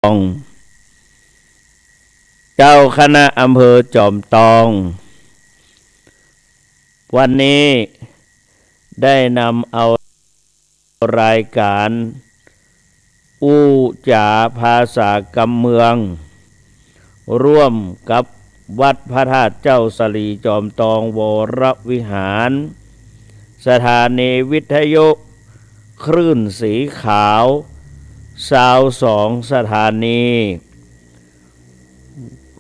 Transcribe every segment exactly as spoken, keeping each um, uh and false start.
อง เจ้าคณะอำเภอจอมตอง วันนี้ได้นำเอารายการอู้จ๋าภาษากำเมือง ร่วมกับวัดพระธาตุเจ้าสะหลีจอมตองวรวิหาร สถานีวิทยุคลื่นสีขาว ซาวสองสถานี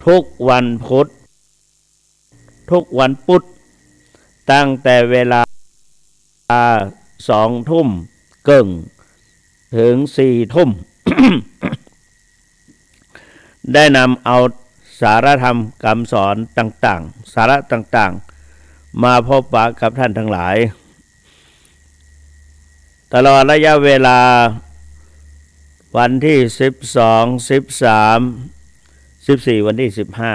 ทุกวันพุธ ทุกวันพุธ ตั้งแต่เวลาสองทุ่มเกิ่ง ถึงสี่ทุ่ม ได้นำเอาสาระธรรมกำสอนต่างๆ สาระต่างๆ มาพบปะกับท่านทั้งหลาย ตลอดระยะเวลาวันที่สิบสอง สิบสาม สิบสี่ วันที่สิบห้า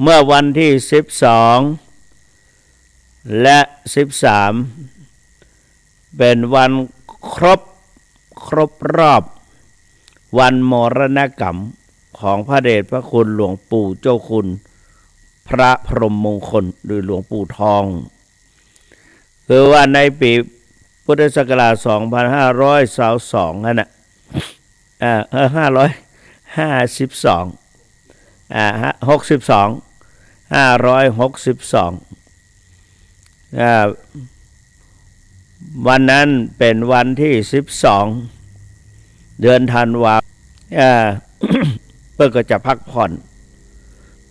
เมื่อวันที่สิบสองและสิบสาม เป็นวันครบ ครบรอบวันมรณกรรมของพระเดชพระคุณหลวงปู่เจ้าคุณพระพรหมมงคล หรือหลวงปู่ทอง คือว่าในปีพุทธศักราชสองพันห้าร้อยซาวสองนั่นน่ะ อ่า เออ ห้าร้อยห้าสิบสอง อ่า ฮะ หกสิบสอง ห้าร้อยหกสิบสอง อ่า วันนั้นเป็นวันที่สิบสอง เดือนธันวา อ่า เปิ้นก็จะพักผ่อน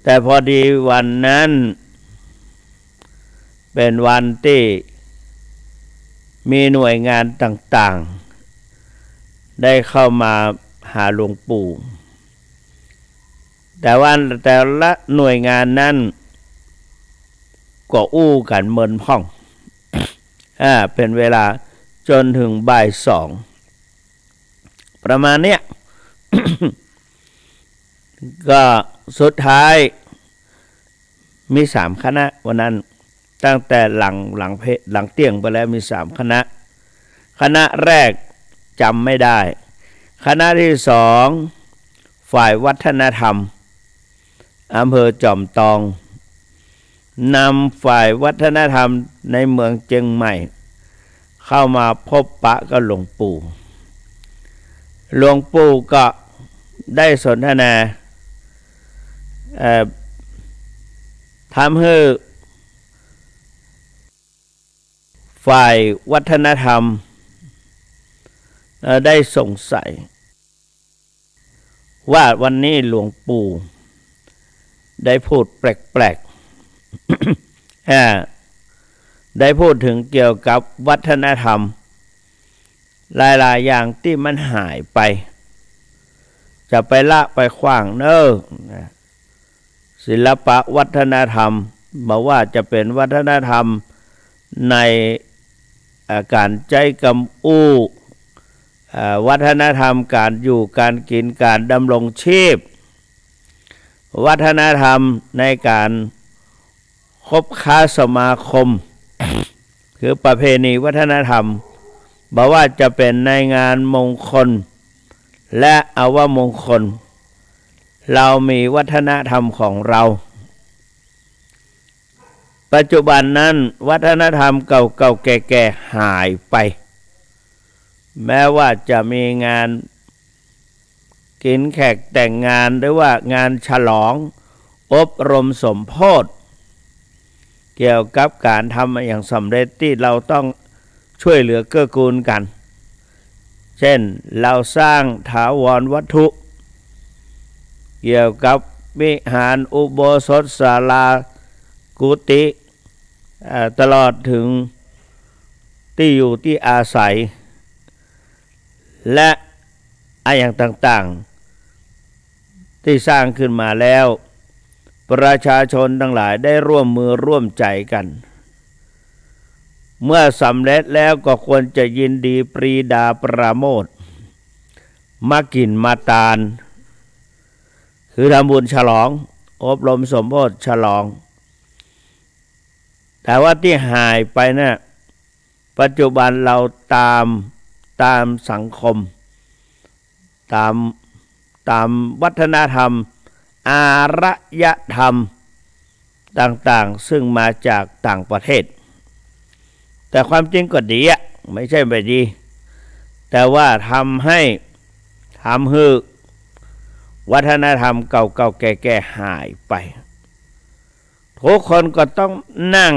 แต่พอดีวันนั้น เป็นวันตี้มีหน่วยงานต่างๆ ได้เข้ามาหาหลวงปู่ แต่ว่าแต่ละหน่วยงานนั้นก็อู้กั๋นเมินพ่อง อ่า เป็นเวลาจนถึงบ่ายสอง ประมาณเนี้ย ก็สุดท้ายมีสามคณะวันนั้น ตั้งแต่หลัง หลังเพ หลังเตี้ยงไปแล้วมีสามคณะ คณะแรกจ๋ำไม่ได้ คณะที่สอง ฝ่ายวัฒนธรรม อำเภอจอมตอง นำฝ่ายวัฒนธรรมในเมืองเจียงใหม่ เข้ามาพบปะกับหลวงปู่ หลวงปู่ก็ได้สนทนา เอ่อ ทำหื้อฝ่ายวัฒนธรรม เอ่อ ได้สงสัย ว่าวันนี้หลวงปู่ได้พูดแปลกๆ อ่า ได้พูดถึงเกี่ยวกับวัฒนธรรม หลายๆ อย่างตี้มันหายไป จะไปละไปขว้างเน่อ ศิลปะวัฒนธรรม บ่ว่าจะเป๋นวัฒนธรรมใน อ่า ก๋านใจ๊กำอู้ อ่า วัฒนธรรมก๋านอยู่ก๋านกิ๋นก๋านดำรงชีพ วัฒนธรรมในก๋านคบค้าสมาคม คือประเพณีวัฒนธรรม บ่ว่าจะเป๋นในงานมงคล และอวมงคล เฮามีวัฒนธรรมของเฮา ปัจจุบันนั้นวัฒนธรรมเก่าๆ แก่ๆ หายไป แม้ว่าจะมีงานกิ๋นแขกแต่งงาน หรือว่างานฉลองอบรมสมโภช เกี่ยวกับก๋านทำมาอย่างสำเร็จตี้เฮาต้อง ช่วยเหลือเกื้อกูลกั๋น เช่น เฮาสร้างถาวรวัตถุ เกี่ยวกับวิหาร อุโบสถ ศาลา กุฏิ เอ่อ ตลอดถึงตี้อยู่ตี้อาศัย และอะหยังต่างๆ ตี้สร้างขึ้นมาแล้ว ประชาชนตังหลายได้ร่วมมือร่วมใจ๋กั๋น เมื่อสำเร็จแล้วก็ควรจะยินดีปรีดาปราโมทย์ มากิ๋นมาตาน คือทำบุญฉลอง อบรมสมโภชฉลอง แต่ว่าตี้หายไปน่ะ ปัจจุบันเฮาตาม ต๋ามสังคม ต๋าม ต๋ามวัฒนธรรม อารยธรรมต่างๆ ซึ่งมาจากต่างประเทศ แต่ความจริงก็ดีอะ ไม่ใช่ไม่ดี แต่ว่าทำให้ ทำหื้อวัฒนธรรมเก่าๆ แก่ๆ หายไป ทุกคนก็ต้องนั่ง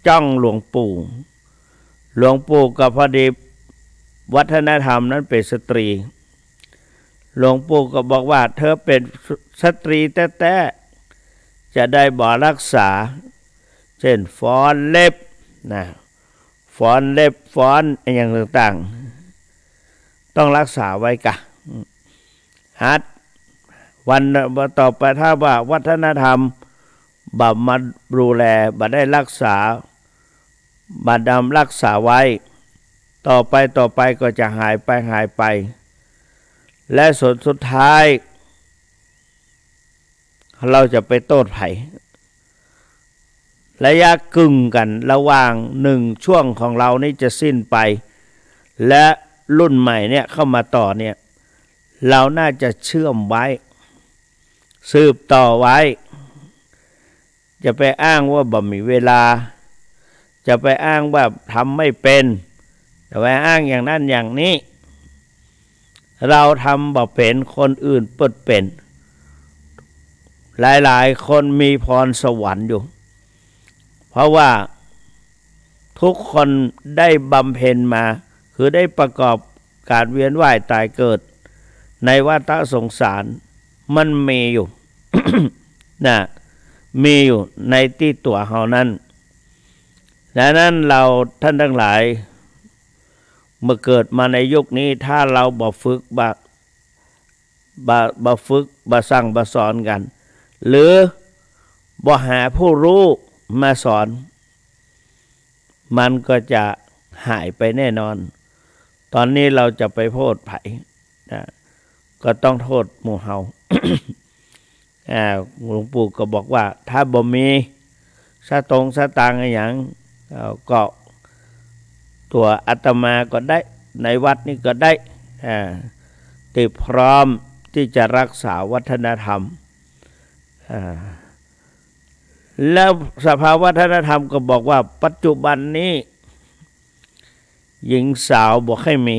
จ้องหลวงปู่ หลวงปู่ก็พอดี วัฒนธรรมนั้นเป๋นสตรี หลวงปู่ก็บอกว่า เธอเป๋นสตรีแต๊ๆ จะได้บ่รักษา เช่น ฟ้อนเล็บนะ ฟ้อนเล็บ ฟ้อนอะหยังต่างๆ ต้องรักษาไว้กะ หัด วันต่อไปถ้าว่าวัฒนธรรมบ่มาดูแล บ่ได้รักษา บ่ดำรักษาไว้ ต่อไปต่อไปก็จะหายไปหายไป และผลสุดท้าย เราจะไปโต้ษใผ ระยะกึ่งกั๋นระหว่างหนึ่งช่วงของเรานี่จะสิ้นไป และรุ่นใหม่เนี่ยเข้ามาต่อเนี่ย เราน่าจะเชื่อมไว้ สืบต่อไว้ จะไปอ้างว่าบ่มีเวลา จะไปอ้างว่าทำไม่เป๋น จะไปอ้างอย่างนั้นอย่างนี้ เราทำบ่เป๋น คนอื่นเปิดเป๋น หลายๆ คนมีพรสวรรค์อยู่ เพราะว่าทุกคนได้บำเพ็ญมา คือได้ประกอบก๋านเวียนว่ายต๋ายเกิดในวัฏสงสาร มันมีอยู่ นะ มีอยู่ในตี้ตั๋วเฮานั้น ดังนั้นเราท่านทั้งหลาย เมื่อเกิดมาในยุคนี้ ถ้าเราบ่ฝึก บ่ บ่ บ่ฝึก บ่สั่ง บ่สอนกั๋น หรือบ่หาผู้ฮู้มาสอน มันก็จะหายไปแน่นอน ต๋อนนี้เราจะไปโต้ษใผนะ ก็ต้องโต้ษหมู่เฮา อ่า หลวงปู่ก็บอกว่า ถ้าบ่มีสตงค์สตางค์อะหยัง เอ่อ ก็ตั๋วอาตมาก็ได้ ในวัดนี่ก็ได้ อ่า ตี้พร้อมตี้จะรักษาวัฒนธรรม อ่า แล้วสภาวัฒนธรรมก็บอกว่า ปัจจุบันนี้ หญิงสาวบ่ค่อยมี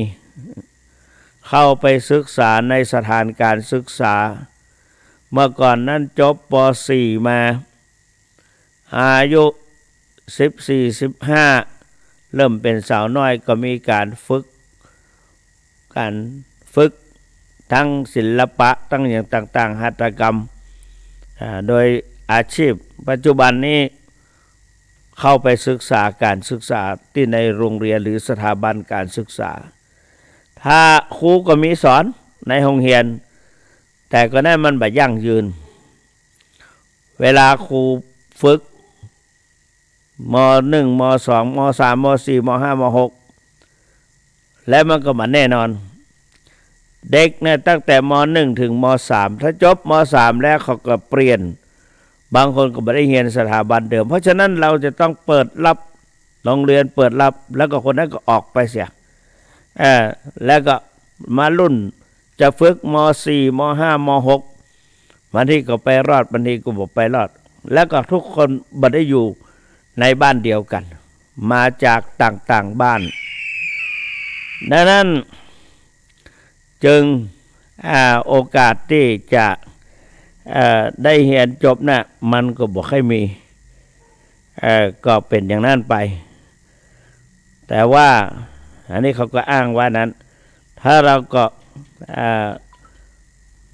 เข้าไปศึกษาในสถานก๋านศึกษา เมื่อก่อนนั้นจบ ป.สี่ มา อายุ สิบสี่ สิบห้า เริ่มเป๋นสาวน้อย ก็มีก๋านฝึก ก๋านฝึก ทั้งศิลปะ ทั้งอย่างต่างๆ หัตถกรรม อ่า โดยอาชีพ ปัจจุบันนี้ เข้าไปศึกษาก๋านศึกษาตี้ในโรงเรียนหรือสถาบันก๋านศึกษา ถ้าครูก็มีสอนในโฮงเฮียน แต่ก็นั้นมันบ่ยั่งยืน เวลาครูฝึก ม.หนึ่ง ม.สอง ม.สาม ม.สี่ ม.ห้า ม.หก แล้วมันก็บ่แน่นอน เด็กเนี่ยตั้งแต่ ม.หนึ่ง ถึง ม.สาม ถ้าจบ ม.สาม แล้วเขาก็เปลี่ยน บางคนก็บ่ได้เฮียนสถาบันเดิม เพราะฉะนั้นเราจะต้องเปิดรับ โฮงเฮียนเปิดรับ แล้วก็คนนั้นก็ออกไปเสีย เอ่อ แล้วก็มารุ่นจะฝึก ม.สี่ ม.ห้า ม.หก บางทีก็ไปรอด บางทีก็บ่ไปรอด แล้วก็ทุกคนบ่ได้อยู่ในบ้านเดียวกั๋น มาจากต่างๆ บ้าน ดังนั้นจึง อ่า โอกาสตี้จะ เอ่อ ได้เฮียนจบน่ะ มันก็บ่ค่อยมี เอ่อ ก็เป๋นอย่างนั้นไป แต่ว่า อันนี้เขาก็อ้างว่านั้น ถ้าเราก็ อ่า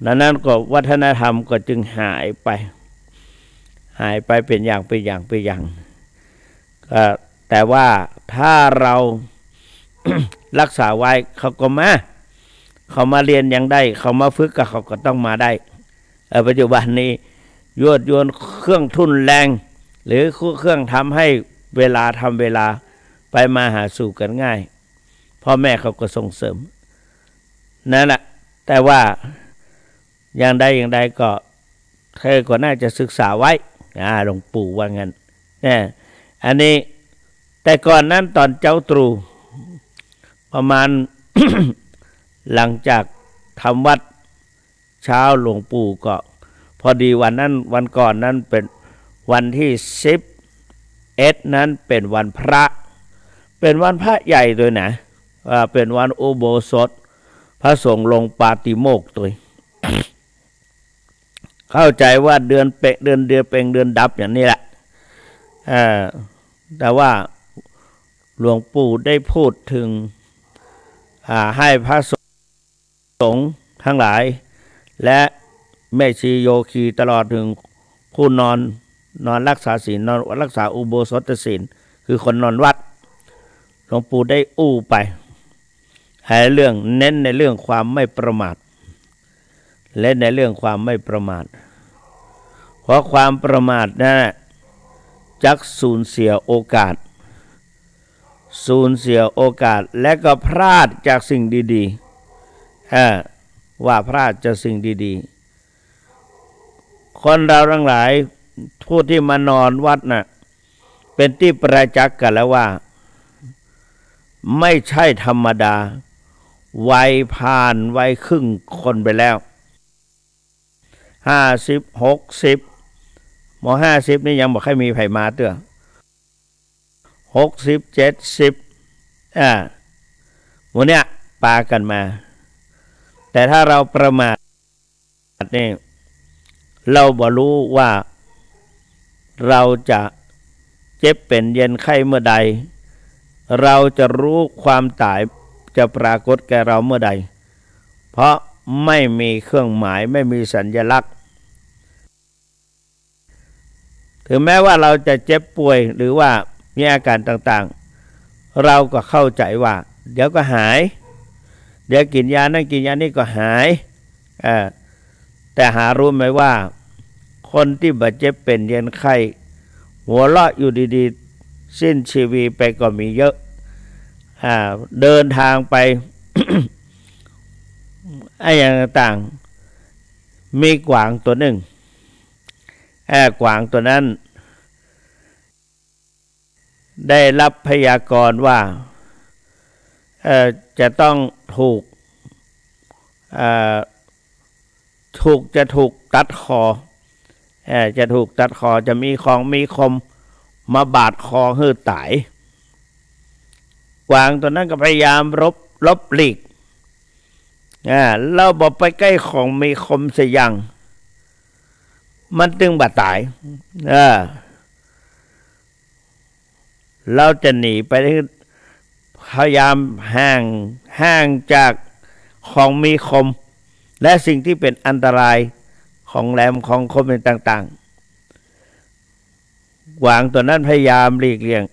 นั้นๆ ก็วัฒนธรรมก็จึงหายไป หายไปเป๋นอย่าง เป๋นอย่าง เป๋นอย่าง ก็ แต่ว่าถ้าเรา รักษาไว้ เขาก็มา เขามาเฮียนยังได้ เขามาฝึกก็ เขาก็ต้องมาได้ เอ่อ ปัจจุบันนี้ ยวดยวนเครื่องทุ่นแรง หรือเครื่องทำให้เวลา ทำเวลาไปมาหาสู่กั๋นง่าย พ่อแม่เขาก็ส่งเสริม นั่นแหละ แต่ว่าอย่างใดอย่างใดก็ เธอก็น่าจะศึกษาไว้ อ่า หลวงปู่ว่างั้น เนี่ย อันนี้ แต่ก่อนนั้นต๋อนเจ๊าตรู่ ประมาณ หลังจากทำวัตรเช้าหลวงปู่ก็ พอดีวันนั้น วันก่อนนั้นเป๋นวันตี้สิบเอ็ด นั้นเป๋นวันพระ เป๋นวันพระใหญ่ตวยนะ อ่า เป๋นวันอุโบสถ พระสงฆ์ลงปาติโมกข์ตวย เข้าใจ๋ว่าเดือนเปง เดือน เดือนเปง เดือนดับอย่างนี้แหละ เอ่อ แต่ว่าหลวงปู่ได้พูดเถิง อ่า หื้อพระสงฆ์ตังหลาย และแม่ชีโยคี ตลอดเถิงผู้นอน นอนรักษาศีล นอนรักษาอุโบสถศีล คือคนนอนวัด หลวงปู่ได้อู้ไป หื้อเรื่อง เน้นในเรื่องความไม่ประมาท และในเรื่องความไม่ประมาท เพราะความประมาทนั้นน่ะ จักสูญเสียโอกาส สูญเสียโอกาส และก็พลาดจากสิ่งดีๆ อ่า ว่าพลาดจากสิ่งดีๆ คนเราตังหลาย ผู้ตี้มานอนวัดน่ะ เป๋นตี้ประจักษ์กั๋นแล้วว่า ไม่ใช่ธรรมดา วัยผ่านวัยครึ่งคนไปแล้ว ห้าสิบ หกสิบ หมอ ห้าสิบ นี่ยังบ่ใค่มีใผมาเตื้อ หกสิบ เจ็ดสิบ อ่า หมู่เนี่ยปากั๋นมา แต่ถ้าเราประมาท นี่ เราบ่ฮู้ว่าเราจะเจ็บเป๋นเย็นไข้เมื่อใด เราจะฮู้ความต๋ายจะปรากฏแก่เราเมื่อใด เพราะไม่มีเครื่องหมาย ไม่มีสัญลักษณ์ ถึงแม้ว่าเราจะเจ็บป่วยหรือว่ามีอาการต่างๆ เราก็เข้าใจ๋ว่า เดี๋ยวก็หาย เดี๋ยวกิ๋นยานั้นกิ๋นยานี้ก็หาย เอ่อ แต่หาฮู้ไหมว่า คนตี้บ่เจ็บเป๋นเย็นไข้ หัวเราะอยู่ดีๆ สิ้นชีวิตไปก็มีเยอะ อ่า เดินทางไป อะหยังต่างๆ มีกวางตั๋วนึ่ง เอ่อ กวางตั๋วนั้น ได้ฮับพยากรณ์ว่า เอ่อ จะต้องถูก เอ่อ ถูก จะถูกตัดคอ เอ่อ จะถูกตัดคอ จะมีของมีคมมาบาดคอหื้อต๋าย กวางตั๋วนั้นก็พยายามหลบ หลบหลีก อ่า แล้วบ่ไปใก้ของมีคมสักอย่าง มันตึงบ่ต๋าย เออ เราจะหนีไป พยายามห่าง ห่างจากของมีคม และสิ่งตี้เป๋นอันตราย ของแหลมของคมต่างๆ กวางตั๋วนั้นพยายามหลีกเลี่ยง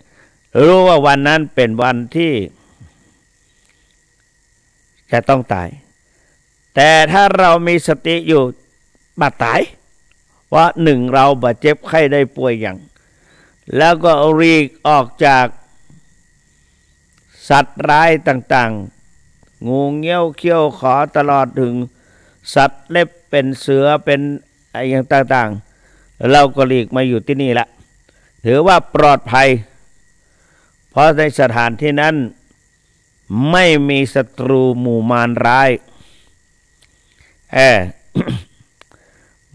ฮู้ว่าวันนั้นเป๋นวันตี้ จะต้องต๋าย แต่ถ้าเรามีสติอยู่ บ่ต๋าย เพราะนึ่งเราบ่เจ็บไข้ได้ป่วยหยัง แล้วก็หลีกออกจากสัตว์ร้ายต่างๆ งูเงี้ยวเขี้ยวขอตลอดเถิงสัตว์เล็บเป๋นเสือเป๋นอะหยังต่างๆ เราก็หลีกมาอยู่ตี้นี่ละ ถือว่าปลอดภัย เพราะในสถานตี้นั้น ไม่มีศัตรูหมู่มารร้าย เออ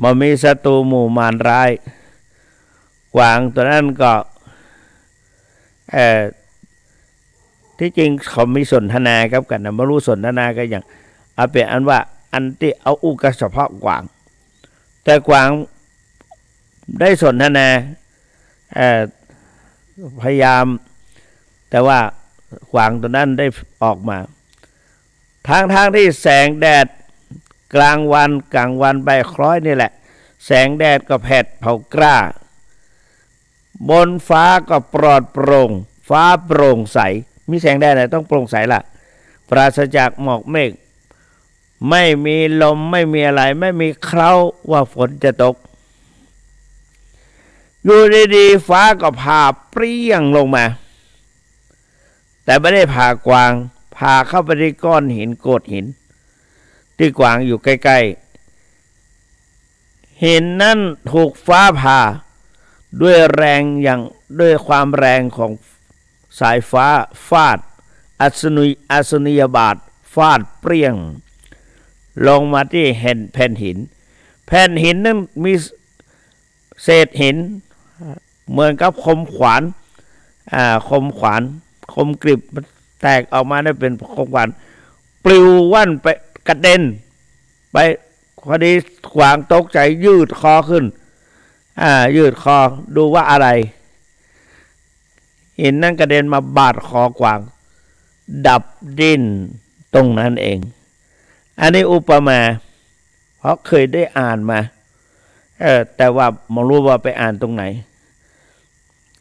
บ่มีศัตรูหมู่มารร้าย กวางตั๋วนั้นก็ เออ ตี้จริงเขามีสนทนากับกั๋นนะ บ่ฮู้สนทนากั๋นหยัง เอาเป๋นอันว่า อันตี้เอาอู้กั๋นเฉพาะกวาง แต่กวางได้สนทนา เอ่อ พยายาม แต่ว่ากวางตั๋วนั้นได้ออกมา ทั้งๆ ตี้แสงแดดกลางวัน กลางวันบ่ายคล้อยนี่แหละ แสงแดดก็แผดเผากล้า บนฟ้าก็ปลอดโปร่ง ฟ้าโปร่งใส มีแสงแดดน่ะต้องโปร่งใสล่ะ ปราศจากหมอกเมฆ ไม่มีลม ไม่มีอะไร ไม่มีเคราะห์ว่าฝนจะตก อยู่ดีๆ ฟ้าก็ผ่าเปรี้ยงลงมา แต่ไม่ได้ผ่ากวาง ผ่าเข้าไปตี้ก้อนหิน โขดหิน ตี้กวางอยู่ใก้ๆ หินนั้นถูกฟ้าผ่าด้วยแรงอย่าง ด้วยความแรงของสายฟ้าฟาด อัศนุย- อัศนียบาท ฟาดเปรี้ยง ลงมาตี้แผ่น แผ่นหิน แผ่นหินนั้นมีเศษหินเหมือนกับคมขวาน อ่า คมขวาน คมกริบ มันแตกออกมาได้เป็นคมขวาน ปลิวว่อนไป กระเด็นไป พอดีกวางตกใจ๋ยืดคอขึ้น อ่า ยืดคอดูว่าอะไร หินนั้นกระเด็นมาบาดคอกวาง ดับดิ้นตรงนั้นเอง อันนี้อุปมา เพราะเคยได้อ่านมา เออ แต่ว่าบ่ฮู้ว่าไปอ่านตรงไหน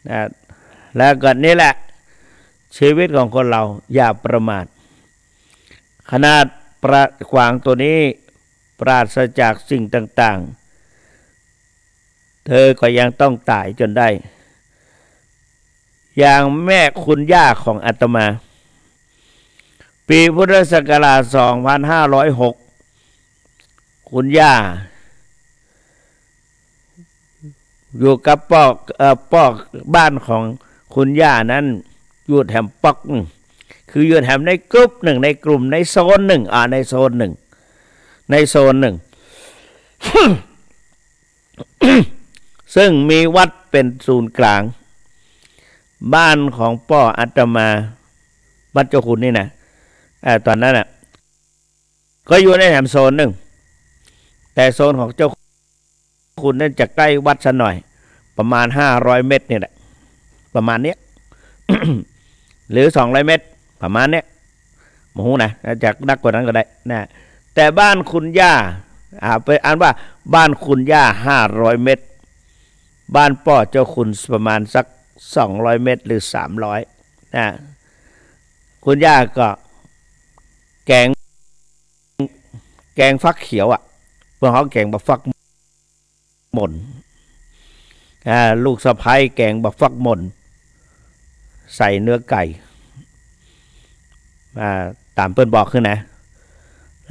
นะ แล้วก็นี่แหละ ชีวิตของคนเราอย่าประมาท ขนาดปลา กวางตัวนี้ปราศจากสิ่งต่างๆ เธอก็ยังต้องต๋ายจ๋นได้ อย่างแม่คุณย่าของอาตมา ปี๋พุทธศักราชสองพันห้าร้อยหก คุณย่า อยู่กับป้อ เอ่อ ป้อ บ้านของคุณย่านั้นอยู่แถมป๊อกนึ่ง คืออยู่แถมในกลุ่มนึ่ง ในกลุ่ม ในโซนนึ่ง อ่า ในโซนนึ่ง ในโซนนึ่ง ซึ่งมีวัดเป๋นศูนย์กลาง บ้านของป้ออาตมา วัดเจ้าคุณนี่นะ อ่า ต๋อนนั้นน่ะ ก็อยู่ในแถมโซนนึ่ง แต่โซนของเจ้าคุณนั้นจะใก้วัดสักหน่อย ประมาณห้าร้อยเมตรนี่แหละ ประมาณเนี้ย หรือสองร้อยเมตร ประมาณเนี้ย บ่ฮู้นะ อาจจะนักกว่านั้นก็ได้นะ แต่บ้านคุณย่า อ่า เป๋นอันว่าบ้านคุณย่าห้าร้อยเมตร บ้านป้อเจ้าคุณประมาณสักสองร้อยเมตรหรือสามร้อยนะ คุณย่าก็แก๋ง แก๋งฟักเขียวอะ เปิ้นฮ้องแก๋งบักฟักหม่น อ่า ลูกสะใภ้แก๋งบักฟักหม่น ใส่เนื้อไก่ อ่า ต๋ามเปิ้นบอกขึ้นนะ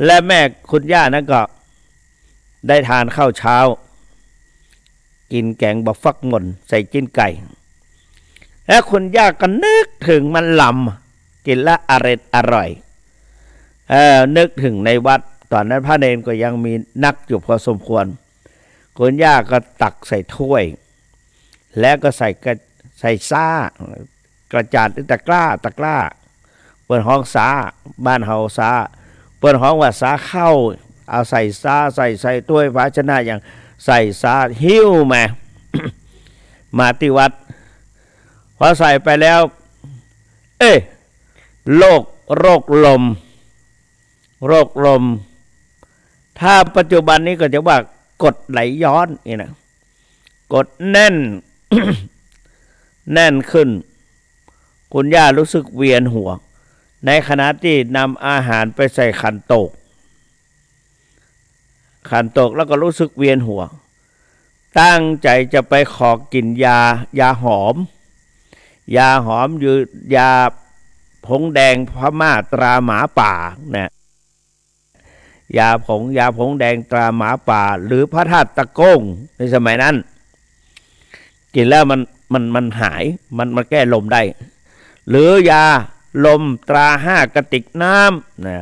และแม่คุณย่านั้นก็ได้ทานข้าวเช้า กิ๋นแก๋งบักฟักหม่นใส่จิ๊นไก่ และคุณย่าก็นึกเถิงมันลำ กิ๋นละอร็ดอร่อย เอ่อ นึกเถิงในวัด ต๋อนนั้นพระเณรก็ยังมีนักอยู่พอสมควร คุณย่าก็ตักใส่ถ้วย แล้วก็ใส่กระ ใส่ซ้า กระจาดหรือตะกร้า ตะกร้า เปิ้นฮ้องซ้า บ้านเฮาซ้า เปิ้นฮ้องว่าซ้าข้าว เอาใส่ซ้า ใส่ ใส่ถ้วยภาชนะอย่าง ใส่ซ้า หิ้วมา มาตี้วัด พอใส่ไปแล้ว เอ๊ะ โรค โรคลม โรคลม ถ้าปัจจุบันนี้ก็จะว่ากรดไหลย้อนนี่นะ กรดแน่น แน่นขึ้น คุณย่ารู้สึกเวียนหัว ในขณะตี้นำอาหารไปใส่ขันโตก ขันโตกแล้วก็รู้สึกเวียนหัว ตั้งใจ๋จะไปขอกิ๋นยา ยาหอม ยาหอมหรือยาผงแดงพม่าตราหมาป่านะ ยาผง ยาผงแดงตราหมาป่า หรือพระธาตุตะโก้ง ในสมัยนั้น กิ๋นแล้วมัน มัน มันหาย มัน มันแก้ลมได้ หรือยาลมตราห้ากระติกน้ำนะ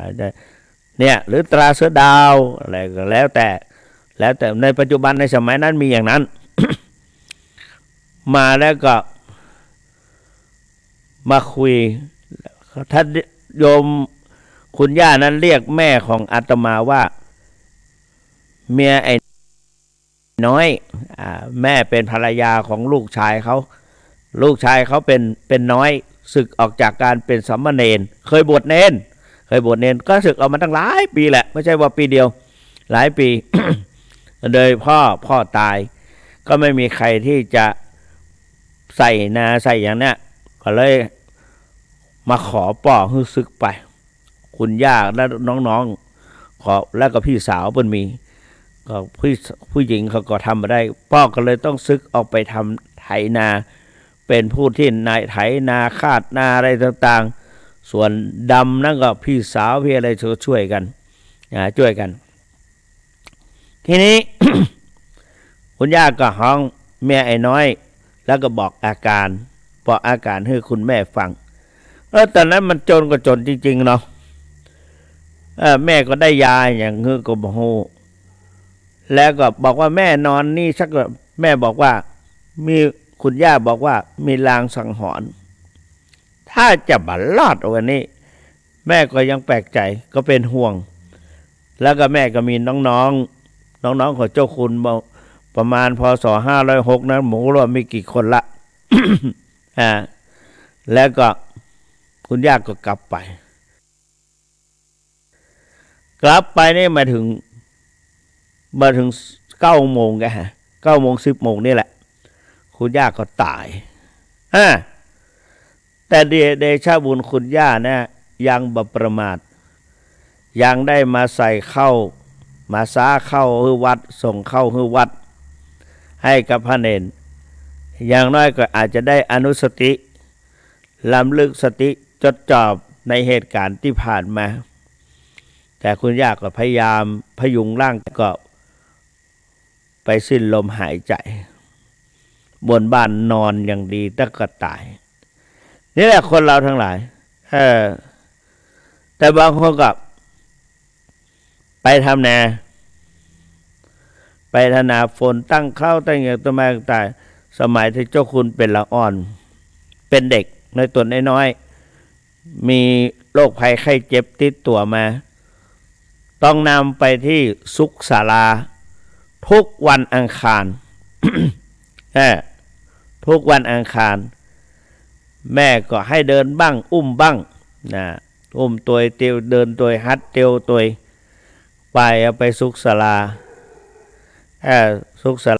เนี่ย หรือตราเสือดาว อะไรก็แล้วแต่ แล้วแต่ ในปัจจุบันในสมัยนั้นมีอย่างนั้น มาแล้วก็มาคุย ท่านโยมคุณย่านั้นเรียกแม่ของอาตมาว่า เมียไอ้น้อย อ่า แม่เป็นภรรยาของลูกชายเขา ลูกชายเขาเป็น เป็นน้อย สึกออกจากการเป็นสามเณร เคยบวชเณร เคยบวชเณร ก็สึกออกมาตั้งหลายปี๋แหละ ไม่ใช่ว่าปี๋เดียว หลายปี๋ โดยพ่อ พ่อต๋าย ก็ไม่มีใครที่จะใส่นาใส่อย่างเนี้ย ก็เลยมาขอป้อหื้อสึกไป คุณย่าและน้องๆ ขอ แล้วก็พี่สาวเปิ้นมี ก็ผู้ ผู้หญิงเขาก็ทำบ่ได้ ป้อก็เลยต้องสึกออกไปทำไถนา เป็นผู้ที่นายไถนา คาดนาอะไรต่างๆ ส่วนดำนั้นก็พี่สาวพี่อะไรก็ช่วยกัน อ่า ช่วยกัน ทีนี้ คุณย่าก็ฮ้องเมียไอ้น้อย แล้วก็บอกอาการ บอกอาการหื้อคุณแม่ฟัง เออ ต๋อนนั้นมันจนก็จนจริงๆ เนาะ เออ แม่ก็ได้ยาอย่างหื้อก็บ่ฮู้ แล้วก็บอกว่า "แม่นอนนี่สัก" แม่บอกว่า มี คุณย่าบอกว่า "มีลางสังหรณ์ ถ้าจะบ่รอดวันนี้" แม่ก็ยังแปลกใจ๋ ก็เป๋นห่วง แล้วก็แม่ก็มีน้องๆ น้องๆ ของเจ้าคุณ ประมาณ พ.ศ. ห้าร้อยหก นะ บ่ฮู้ว่ามีกี่คนละ อ่า แล้วก็คุณย่าก็กลับไป กลับไปนี่มาเถิง มาเถิงเก้าโมงแกฮะ เก้าโมง สิบโมงนี่แหละ คุณย่าก็ต๋าย อ่า แต่เด เดชะบุญคุณย่านะ ยังบ่ประมาท ยังได้มาใส่ข้าว มาซ้าข้าวหื้อวัด ส่งข้าวหื้อวัด หื้อพระเณร อย่างน้อยก็อาจจะได้อนุสติ รำลึกสติ จดจ่อในเหตุการณ์ตี้ผ่านมา แต่คุณย่าก็พยายามพยุงร่าง ก็ไปสิ้นลมหายใจ๋ บนบ้านนอนอย่างดี แต่ก็ต๋าย นี่แหละคนเราทั้งหลาย เออ แต่บางคนก็ไปทำนา ไปทำนา ฝนตั้งเข้าตั้งอย่าง ต้นไม้ต่างๆ สมัยตี้เจ้าคุณเป๋นละอ่อน เป๋นเด็กน้อย ตั๋วน้อยๆ มีโรคภัยไข้เจ็บติดตั๋วมา ต้องนำไปตี้สุขศาลา ทุกวันอังคาร เออ ทุกวันอังคาร แม่ก็ให้เดินบ้าง อุ้มบ้าง นะ อุ้มตวยเตียว เดินตวย หัดเตียวตวย ไป เอาไปสุขศาลา เออ สุขศา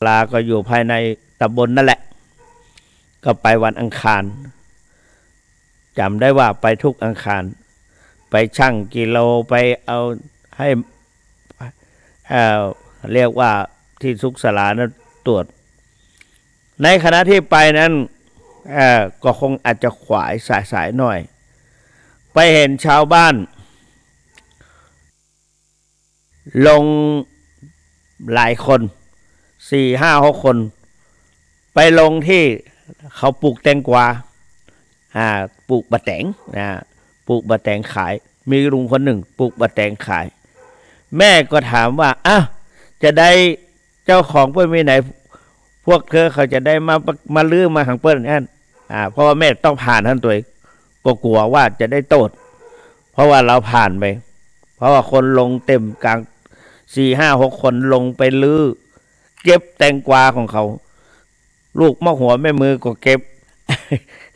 ลาก็อยู่ภายในตำบลนั่นแหละ ก็ไปวันอังคาร จ๋ำได้ว่าไปทุกอังคาร ไปชั่งกิโล ไปเอาให้ เอ่อ เรียกว่าตี้สุขศาลานั้นตรวจ ในขณะตี้ไปนั้น เอ่อ ก็คงอาจจะขวายสายๆ หน่อย ไปเห็นชาวบ้าน ลงหลายคน สี่ห้าหกคน ไปลงตี้เขาปลูกแตงกวา อ่า ปลูกบ่าแต๋ง อ่า ปลูกบ่าแต๋งขาย มีลุงคนนึ่งปลูกบ่าแต๋งขาย แม่ก็ถามว่า "อ้าว จาใด เจ้าของเปิ้นมีไหน พวกเธอเขาจาใดมา มารื้อมาหังเปิ้นอั้น" อ่า เพราะว่าแม่ต้องผ่านหั้นตวย ก็กั๋วว่าจะได้โต้ษ เพราะว่าเฮาผ่านไป เพราะว่าคนลงเต็มกลาง สี่ห้าหกคนลงไปรื้อ เก็บแตงกวาของเขา ลูกมะหัวแม่มือก็เก็บ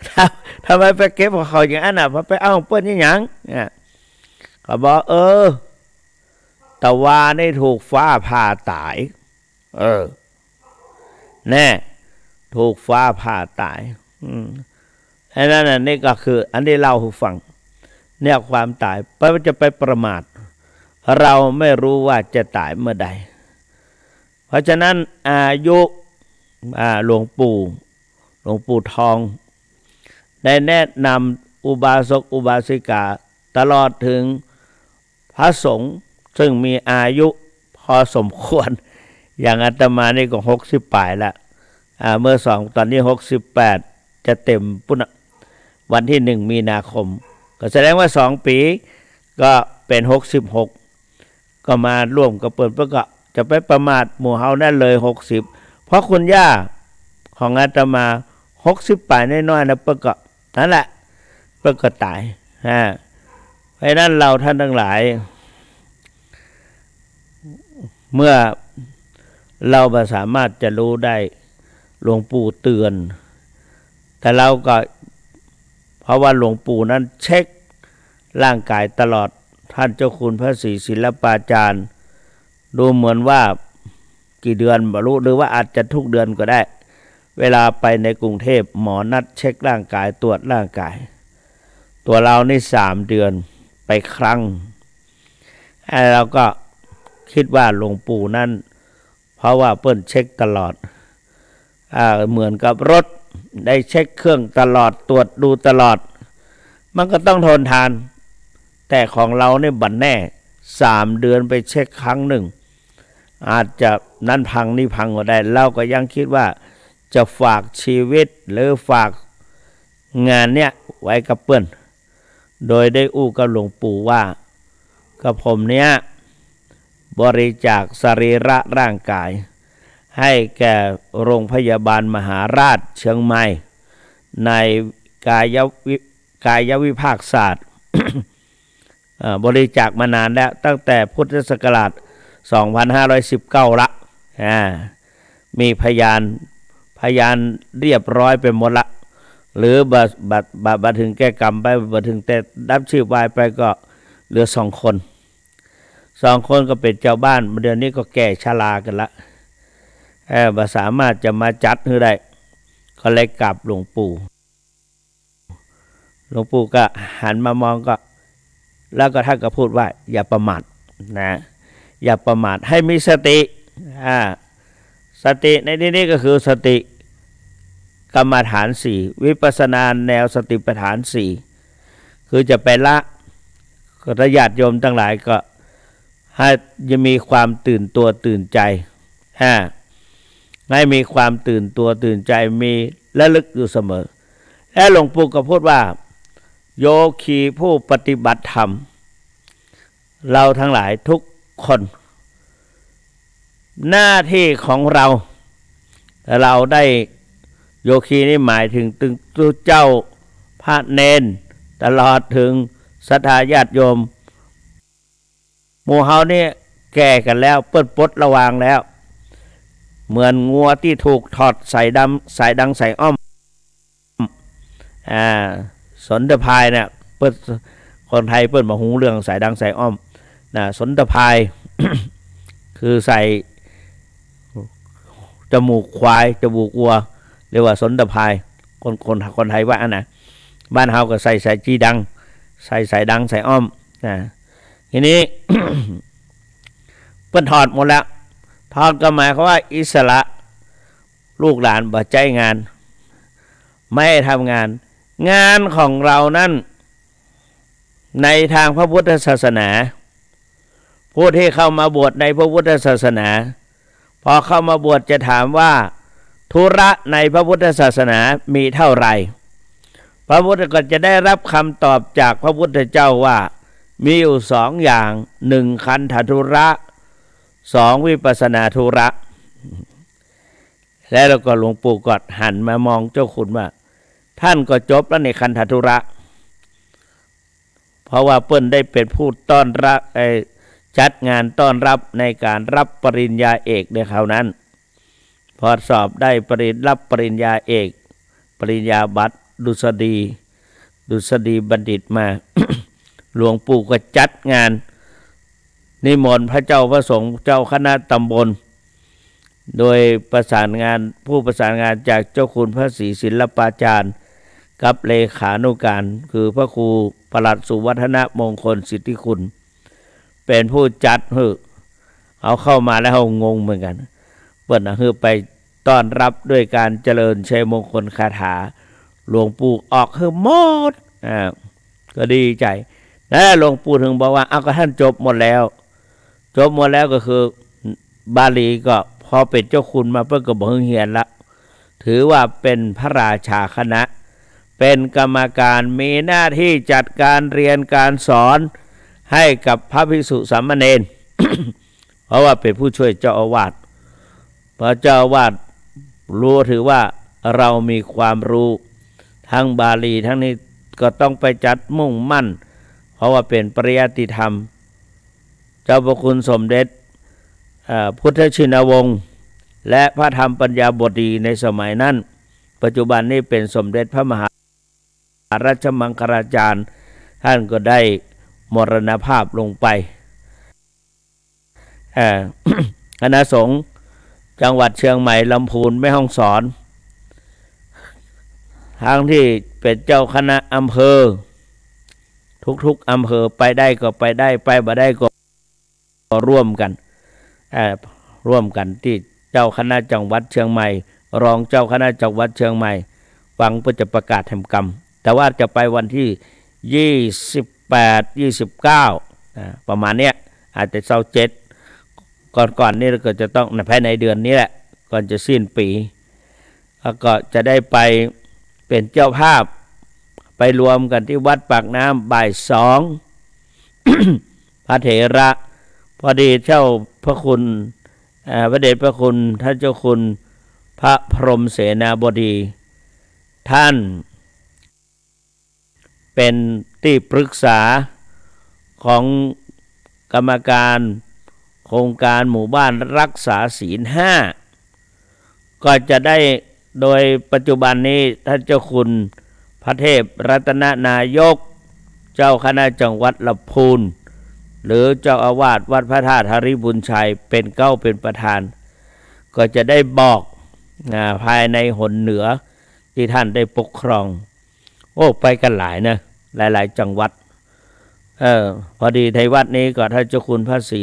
ทำ ทำไมไปเก็บของเขาอย่างนั้นน่ะ ไปเอาของเปิ้นอีหยัง เนี่ย เขาบอก เออ ตะวานี่ถูกฟ้าผ่าต๋าย เออ แน่ ถูกฟ้าผ่าต๋าย อืม ไอ้นั่นน่ะ นี่ก็คือ อันนี้เล่าหื้อฟัง เนี่ย ความต๋าย เพราะว่าจะไปประมาท เราไม่รู้ว่าจะต๋ายเมื่อใด เพราะฉะนั้นอายุ อ่า หลวงปู่ หลวงปู่ทอง ได้แนะนำอุบาสกอุบาสิกา ตลอดถึงพระสงฆ์ซึ่งมีอายุพอสมควร อย่างอาตมานี่ก็หกสิบปลายละ อ่า เมื่อสอง ตอนนี้หกสิบแปด จะเต็มปุ้นน่ะ วันที่หนึ่งมีนาคม ก็แสดงว่าสองปี๋ ก็เป๋นหกสิบหก ก็มาร่วมกับเปิ้น เปิ้นก็จะไปประมาทหมู่เฮานั่นเลย หกสิบ เพราะคุณย่าของอาตมา หกสิบปลายน้อยๆ นะ เปิ้นก็ นั่นแหละ เปิ้นก็ต๋าย อ่า เพราะฉะนั้นเราท่านทั้งหลาย เมื่อเราบ่สามารถจะรู้ได้ หลวงปู่เตือน แต่เราก็ เพราะว่าหลวงปู่นั้นเช็คร่างกายตลอด ท่านเจ้าคุณพระศรีศิลปาจารย์ ดูเหมือนว่ากี่เดือนบ่ฮู้ หรือว่าอาจจะทุกเดือนก็ได้ เวลาไปในกรุงเทพฯ หมอนัดเช็คร่างกาย ตรวจร่างกาย ตั๋วเรานี่สามเดือนไปครั้ง ไอ้เราก็คิดว่าหลวงปู่นั้น เพราะว่าเปิ้นเช็คตลอด อ่า เหมือนกับรถ ได้เช็คเครื่องตลอด ตรวจดูตลอด มันก็ต้องทนทาน แต่ของเราเนี่ยบ่แน่ สามเดือนไปเช็คครั้งหนึ่ง อาจจะนั้นพังนี่พังก็ได้ เราก็ยังคิดว่าจะฝากชีวิตหรือฝากงานเนี่ยไว้กับเปิ้น โดยได้อู้กับหลวงปู่ว่า กับผมเนี่ย บริจาคสรีระร่างกาย ให้แก่โรงพยาบาลมหาราชเชียงใหม่ ในกายวิ กายวิภาคศาสตร์ เอ่อ บริจาคมานานแล้ว ตั้งแต่พุทธศักราช สองพันห้าร้อยสิบเก้า ละ อ่า มีพยาน พยานเรียบร้อยไปหมดละ หรือบ่ บ่ บ่ บ่เถิงแก่กรรมไป บ่เถิงแต่ดับชีพวายไปก็เหลือสองคน สองคนก็เป๋นจาวบ้าน เดี๋ยวนี้ก็แก่ชรากั๋นละ เออ บ่สามารถจะมาจัดหื้อได้ ก็เลยกราบหลวงปู่ หลวงปู่ก็หันมามองก็ แล้วก็ท่านก็พูดว่า อย่าประมาทนะ อย่าประมาท ให้มีสติ อ่า สติในที่นี้ก็คือสติกรรมฐานสี่ วิปัสสนาแนวสติปัฏฐานสี่ คือจะไปละ ก็ถ้าญาติโยมตังหลายก็ให้มีความตื่นตัวตื่นใจ๋ อ่า ให้มีความตื่นตัวตื่นใจ๋ มีระลึกอยู่เสมอ และหลวงปู่ก็พูดว่า โยคีผู้ปฏิบัติธรรม เราทั้งหลายทุกคน หน้าที่ของเรา เราได้ โยคีนี่หมายถึงตึงตุ๊เจ้า พระเณร ตลอดเถิงศรัทธาญาติโยม หมู่เฮานี่แก่กั๋นแล้ว เปิ้นปลดระวางแล้ว เหมือนงัวตี้ถูกถอดสายดำ สายดังสายอ้อม อ่า สนตะพายเนี่ย เปิ้น คนไทยเปิ้นบ่ฮู้เรื่องสายดังสายอ้อม นะ สนตะพาย คือใส่ จมูกควาย จมูกวัว เรียกว่าสนตะพาย คน คน คนไทยว่าอั้นนะ บ้านเฮาก็ใส่สายจีดัง ใส่สายดังสายอ้อม นะ ทีนี้ เปิ้นถอดหมดแล้ว ถอดก็หมายความว่าอิสระ ลูกหลานบ่ใจ๊งาน ไม่ให้ทำงาน งานของเรานั้น ในทางพระพุทธศาสนา ผู้ที่เข้ามาบวชในพระพุทธศาสนา พอเข้ามาบวชจะถามว่า ธุระในพระพุทธศาสนามีเท่าไหร่ พระพุทธก็จะได้รับคำตอบจากพระพุทธเจ้าว่า มีอยู่สองอย่าง หนึ่งคันธธุระ สองวิปัสสนาธุระ และแล้วก็หลวงปู่ก็หันมามองเจ้าคุณว่า ท่านก็จบแล้วในคันธธุระ เพราะว่าเปิ้นได้เป็นผู้ต้อนรับ เอ่อ จัดงานต้อนรับในการรับปริญญาเอกในคราวนั้น พอสอบได้ปริญ รับปริญญาเอก ปริญญาบัตรดุษฎี ดุษฎีบัณฑิตมา หลวงปู่ก็จัดงานนิมนต์พระเจ้าพระสงฆ์ เจ้าคณะตำบล โดยประสานงาน ผู้ประสานงานจากเจ้าคุณพระศรีศิลปาจารย์ กับเลขานุการ คือพระครูปลัดสุวัฒนมงคลสิทธิคุณ เป็นผู้จัดหื้อ เอาเข้ามาแล้วเฮางงเหมือนกั๋น เปิ้นน่ะหื้อไปต้อนรับด้วยการเจริญชัยมงคลคาถา หลวงปู่ออกหื้อหมด อ่า ก็ดีใจ๋ และหลวงปู่เถิงบอกว่า เอา ก็ท่านจบหมดแล้ว จบหมดแล้วก็คือ บาลีก็พอเป็นเจ้าคุณมาเปิ้นก็บ่หื้อเฮียนละ ถือว่าเป็นพระราชาคณะ เป็นกรรมการ มีหน้าที่จัดการเรียนการสอนให้กับพระภิกษุสามเณร เพราะว่าเป็นผู้ช่วยเจ้าอาวาส เพราะเจ้าอาวาสรู้ ถือว่าเรามีความรู้ทั้งบาลี ทั้งนี้ก็ต้องไปจัดมุ่งมั่น เพราะว่าเป็นปริยัติธรรม เจ้าพระคุณสมเด็จ เอ่อ พุทธชินวงศ์ และพระธรรมปัญญาบดีในสมัยนั้น ปัจจุบันนี้เป็นสมเด็จพระมหาราชมังคลาจารย์ ท่านก็ได้มรณภาพลงไป เอ่อ คณะสงฆ์จังหวัดเชียงใหม่ ลำพูน แม่ฮ่องสอน ทั้งที่เป็นเจ้าคณะอำเภอ ทุกๆ อำเภอ ไปได้ก็ไปได้ ไปบ่ได้ก็ ก็ร่วมกั๋น เอ่อ ร่วมกั๋นตี้เจ้าคณะจังหวัดเชียงใหม่ รองเจ้าคณะจังหวัดเชียงใหม่ ฟังเปิ้นจะประกาศแหมกำ แต่ว่าจะไปวันที่ ยี่สิบแปด ยี่สิบเก้า อ่า ประมาณเนี้ย อาจจะซาวเจ็ด ก่อนๆ นี่ก็จะต้อง ภายในเดือนนี้แหละ ก่อนจะสิ้นปี๋ แล้วก็จะได้ไปเป็นเจ้าภาพ ไปรวมกั๋นตี้วัดปากน้ำบ่ายสอง พระเถระ พอดีเจ้าพระคุณ เอ่อ พระเดชพระคุณท่านเจ้าคุณพระพรหมเสนาบดี ท่านเป็นตี้ปรึกษาของกรรมการโครงการหมู่บ้านรักษาศีลห้า ก็จะได้ โดยปัจจุบันนี้ท่านเจ้าคุณพระเทพรัตนนายก เจ้าคณะจังหวัดลำพูน หรือเจ้าอาวาสวัดพระธาตุหริภุญชัยเป็นเก๊าเป็นประธาน ก็จะได้บอก อ่า ภายในหนเหนือตี้ท่านได้ปกครอง โอ้ ไปกั๋นหลายนะ หลายๆ จังหวัด เออ พอดีในวัดนี้ก็ท่านเจ้าคุณพระศรี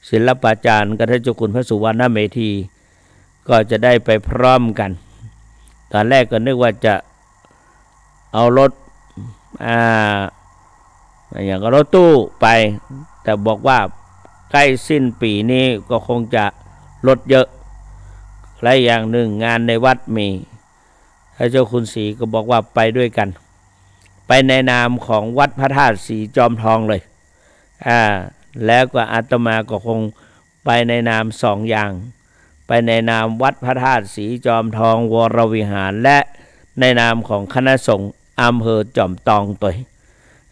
ศิลปาจารย์กับท่านเจ้าคุณพระสุวรรณเมธี ก็จะได้ไปพร้อมกั๋น ตอนแรกก็นึกว่าจะเอารถ อ่า อย่างกับรถตู้ไป แต่บอกว่าใกล้สิ้นปี๋นี้ก็คงจะรถเยอะ และอย่างหนึ่งงานในวัดมี ท่านเจ้าคุณศรีก็บอกว่าไปด้วยกั๋น ไปในนามของวัดพระธาตุศรีจอมทองเลย อ่า แล้วก็อาตมาก็คงไปในนามสองอย่าง ไปในนามวัดพระธาตุศรีจอมทองวรวิหาร และในนามของคณะสงฆ์อำเภอจอมตองตวย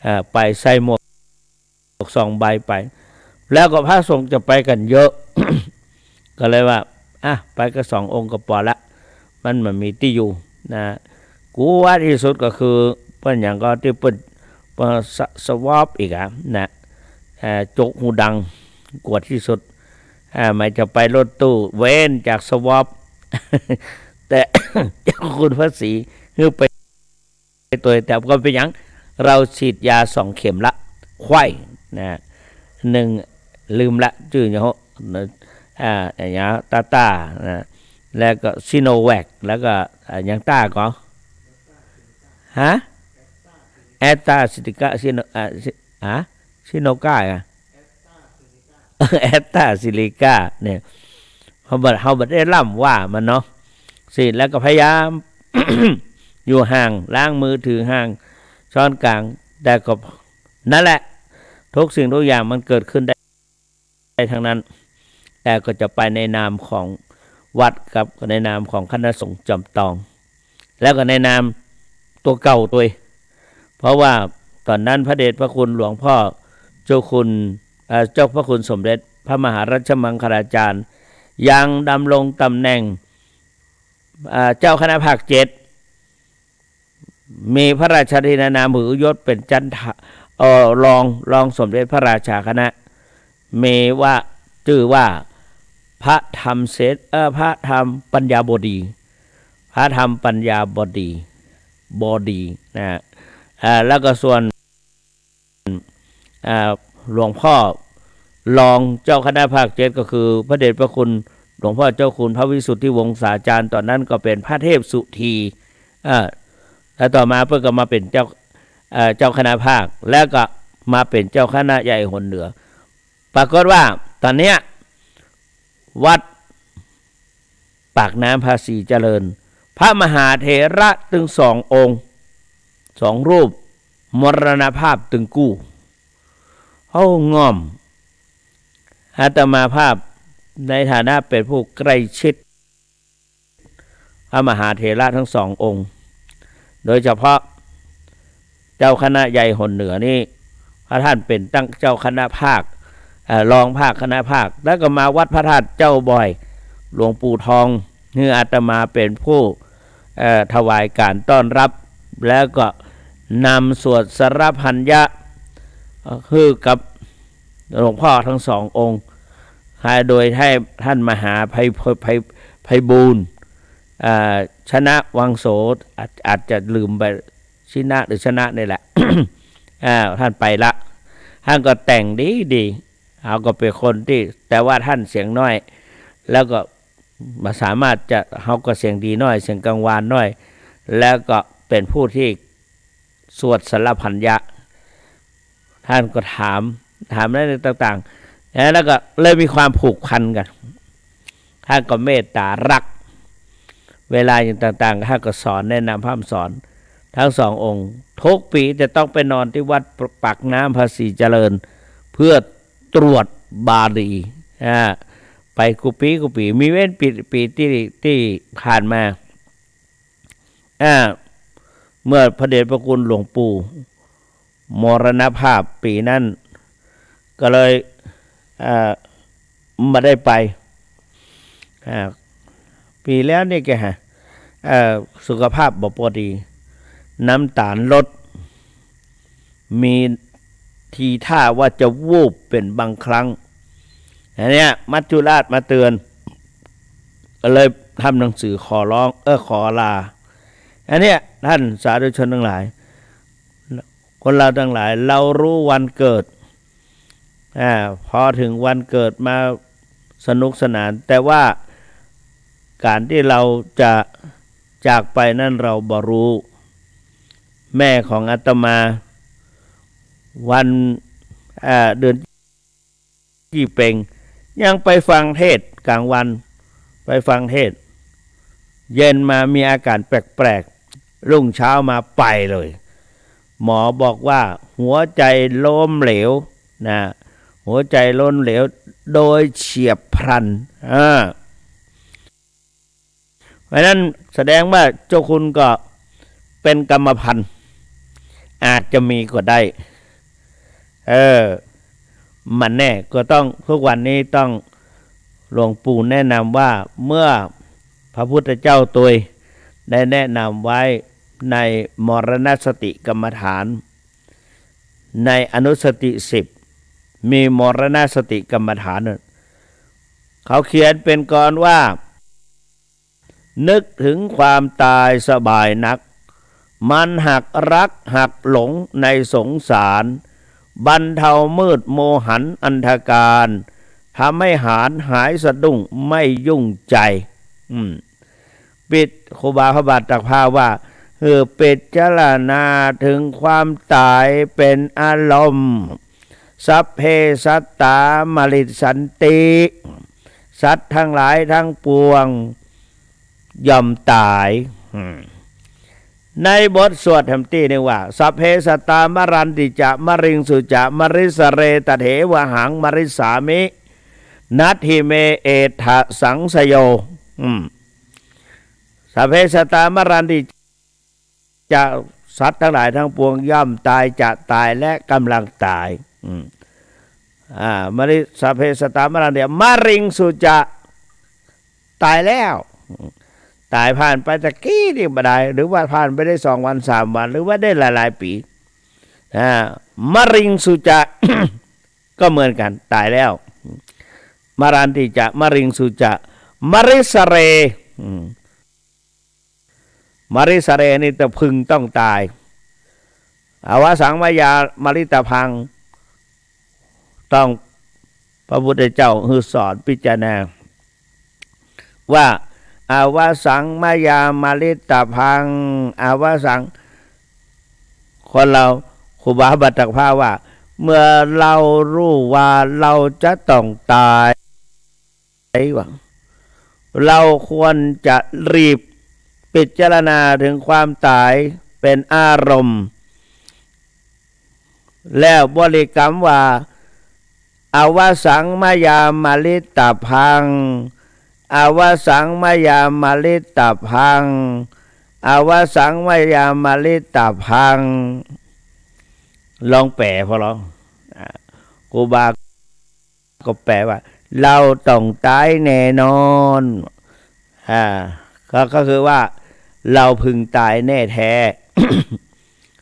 อ่า ไปใส่หมวก สองใบไป แล้วก็พระสงฆ์จะไปกั๋นเยอะ ก็เลยว่า อ่ะ ไปกั๋นสององค์ก็ปอละ มันบ่มีตี้อยู่นะ กั๋วตี้สุดก็คือ เปิ้นหยังก็ตี้เปิ้น เปิ้นสะ สวอปอีกอะนะ เอ่อ จกฮูดัง กั๋วตี้สุด อ่า หมายจะไปรถตู้ เว้นจากสวอป แต่ เจ้าคุณพระศรี คือไป ตวย แต่ก็บ่เป๋นหยัง เฮาฉีดยาสองเข็มละ ไข้นะ นึ่ง ลืมละ จื้อหยัง อ่า อะหยัง ต้าต้านะ แล้วก็ซิโนแวค แล้วก็ อ่า หยังต้าก่อ ฮะ แอสตราเซเนกา ซิโน อ่า ซิ ฮะ ซิโนกาอะ แอสตราเซเนกาเนี่ย เฮาบ่ เฮาบ่ได้ล้ำว่ามันเนาะ สิ แล้วก็พยายาม อยู่ห่าง ล้างมือถือห่าง ช้อนกลาง แต่ก็ นั่นแหละ ทุกสิ่งทุกอย่างมันเกิดขึ้นได้ ได้ทั้งนั้น แต่ก็จะไปในนามของวัดกับในนามของคณะสงฆ์จอมตอง แล้วก็ในนามตั๋วเก่าตวย เพราะว่าต๋อนนั้นพระเดชพระคุณหลวงพ่อเจ้าคุณ เอ่อ เจ้าพระคุณสมเด็จพระมหารัชมังคลาจารย์ ยังดำรงตำแหน่ง อ่า เจ้าคณะภาคเจ็ด มีพระราชาธินนามหือยศเป๋นจันทะ เอ่อ รอง รองสมเด็จพระราชาคณะ มีว่า จื้อว่า พระธรรมเส เอ่อ พระธรรมปัญญาบดี พระธรรมปัญญาบดี บดีนะ อ่า แล้วก็ส่วน อ่า หลวงพ่อรองเจ้าคณะภาคเจ็ด ก็คือพระเดชพระคุณหลวงพ่อเจ้าคุณพระวิสุทธิวงศาจารย์ ต๋อนนั้นก็เป๋นพระเทพสุธี อ่า แล้วต่อมาเปิ้นก็มาเป๋นเจ้า เอ่อ เจ้าคณะภาค แล้วก็มาเป๋นเจ้าคณะใหญ่หนเหนือ ปรากฏว่าต๋อนเนี้ย วัดปากน้ำภาษีเจริญ พระมหาเถระตึงสององค์ สองรูป มรณภาพตึงกู้ เฮาง่อม อาตมาภาพในฐานะเป๋นผู้ใกล้ชิด พระมหาเถระทั้งสององค์ โดยเฉพาะเจ้าคณะใหญ่หนเหนือนี่ พระท่านเป๋นตั้งเจ้าคณะภาค เอ่อ รองภาคคณะภาค แล้วก็มาวัดพระธาตุเจ้าบ่อย หลวงปู่ทอง หื้ออาตมาเป๋นผู้ เอ่อ ถวายการต้อนรับ แล้วก็นำสวดสรรพัญญะ เอ่อ หื้อกับหลวงพ่อทั้งสององค์ ให้ โดยให้ท่านมหาไพ ไพ ไพบูลย์ อ่า ชนะวังโส อาจ อาจจะลืมไป ชินะหรือชนะนี่แหละ อ่า ท่านไปละ ท่านก็แต่งดีดี เฮาก็เป๋นคนตี้ แต่ว่าท่านเสียงน้อย แล้วก็บ่สามารถจะ เฮาก็เสียงดีน้อย เสียงกังวานน้อย แล้วก็เป๋นผู้ตี้สวดสรรพัญญะ ท่านก็ถาม ถามในเรื่องต่างๆ แล้วก็เลยมีความผูกพันกั๋น ท่านก็เมตต๋าฮัก เวลาอย่างต่างๆ ท่านก็สอนแนะนำพร่ำสอน ทั้งสององค์ ทุกปี๋จะต้องไปนอนตี้วัดปากน้ำภาษีเจริญ เพื่อ ตรวจบาลี อ่า ไปกู้ปี๋กู้ปี๋ มิเว้นปี๋ ปี๋ตี้ ตี้ผ่านมา อ่า เมื่อพระเดชพระคุณหลวงปู่มรณภาพปี๋นั้น ก็เลย อ่า บ่ได้ไป อ่า ปี๋แล้วนี่แกฮะ เอ่อ สุขภาพบ่ปกติ น้ำตาลลด มีทีท่าว่าจะวูบเป๋นบางครั้ง อันเนี้ย มัจจุราชมาเตือน ก็เลยทำหนังสือขอร้อง เออ ขอลา อันเนี้ย ท่านสาธุชนตังหลาย คนเฮาตังหลาย เฮาฮู้วันเกิด อ่า พอเถิงวันเกิดมาสนุกสนาน แต่ว่าก๋านตี้เฮาจะจากไปนั้นเฮาบ่ฮู้ แม่ของอาตมา วัน อ่า เดือนยี่เป็ง ยังไปฟังเทศน์ก๋างวัน ไปฟังเทศน์ เย็นมามีอาก๋านแปลกๆ รุ่งเช้ามาไปเลย หมอบอกว่าหัวใจล้มเหลวนะ หัวใจล้มเหลวโดยเฉียบพลัน อ่า เพราะฉะนั้นแสดงว่าเจ้าคุณก็เป๋นกรรมพันธุ์ อาจจะมีก็ได้ เออ บ่แน่ ก็ต้อง ทุกวันนี้ต้อง หลวงปู่แนะนำว่า เมื่อพระพุทธเจ้าตวยได้แนะนำไว้ในมรณสติกรรมฐาน ในอนุสติสิบ มีมรณสติกรรมฐานน่ะ เขาเขียนเป๋นกลอนว่า นึกถึงความตายสบายนัก มันหักรักหักหลงในสงสาร บรรเทามืดโมหันอันธการ ทำให้หายหายสะดุ้งไม่ยุ่งใจ อืม ปิด ครูบาพระบาทตากผ้าว่า หื้อพิจารณาถึงความต๋ายเป๋นอารมณ์ สัพเพสัตตา มริสสันติ สัตว์ทั้งหลายทั้งปวงย่อมต๋าย อืม ในบทสวดแหมตี้นึ่งว่า สัพเพสัตตา มรันติจะ มะริงสุจะ มะริสะเร ตะเถวะหัง มะริสสามิ นัตถิเม เอถะ สังสโย อืม สัพเพสัตตา มรันติจะ สัตว์ทั้งหลายทั้งปวงย่อมต๋าย จะต๋าย และกำลังต๋าย อืม อ่า มะริ สัพเพสัตตา มรันติจะ มะริงสุจะ ต๋ายแล้ว ต๋ายผ่านไปตะกี้นี่บ่ได้ หรือว่าผ่านไปได้สองวันสามวัน หรือว่าได้หลายๆ ปี๋ อ่า มะริงสุจะ ก็เหมือนกั๋น ต๋ายแล้ว มรันติจะ มะริงสุจะ มะริสะเร อืม มะริสะเรนี่ตะพึงต้องต๋าย อวสัง มะยา มะริตะพัง ต้อง พระพุทธเจ้าหื้อสอนพิจารณา ว่า อวสัง มะยา มะริตะพัง อวสัง คนเฮา ครูบาพระบาทตากผ้าว่า เมื่อเฮาฮู้ว่าเฮาจะต้องต๋าย ว่า เฮาควรจะรีบพิจารณาถึงความต๋ายเป๋นอารมณ์ แล้วบริกรรมว่า อวสัง มะยา มะริตะพัง อวสัง มะยา มะริตะพัง อวสัง มะยา มะริตะพัง ลองแป๋พอลอง อ่า ครูบา ก็แป๋ว่า เฮาต้องต๋ายแน่นอน อ่า ก็ ก็คือว่า เฮาพึงต๋ายแน่แท้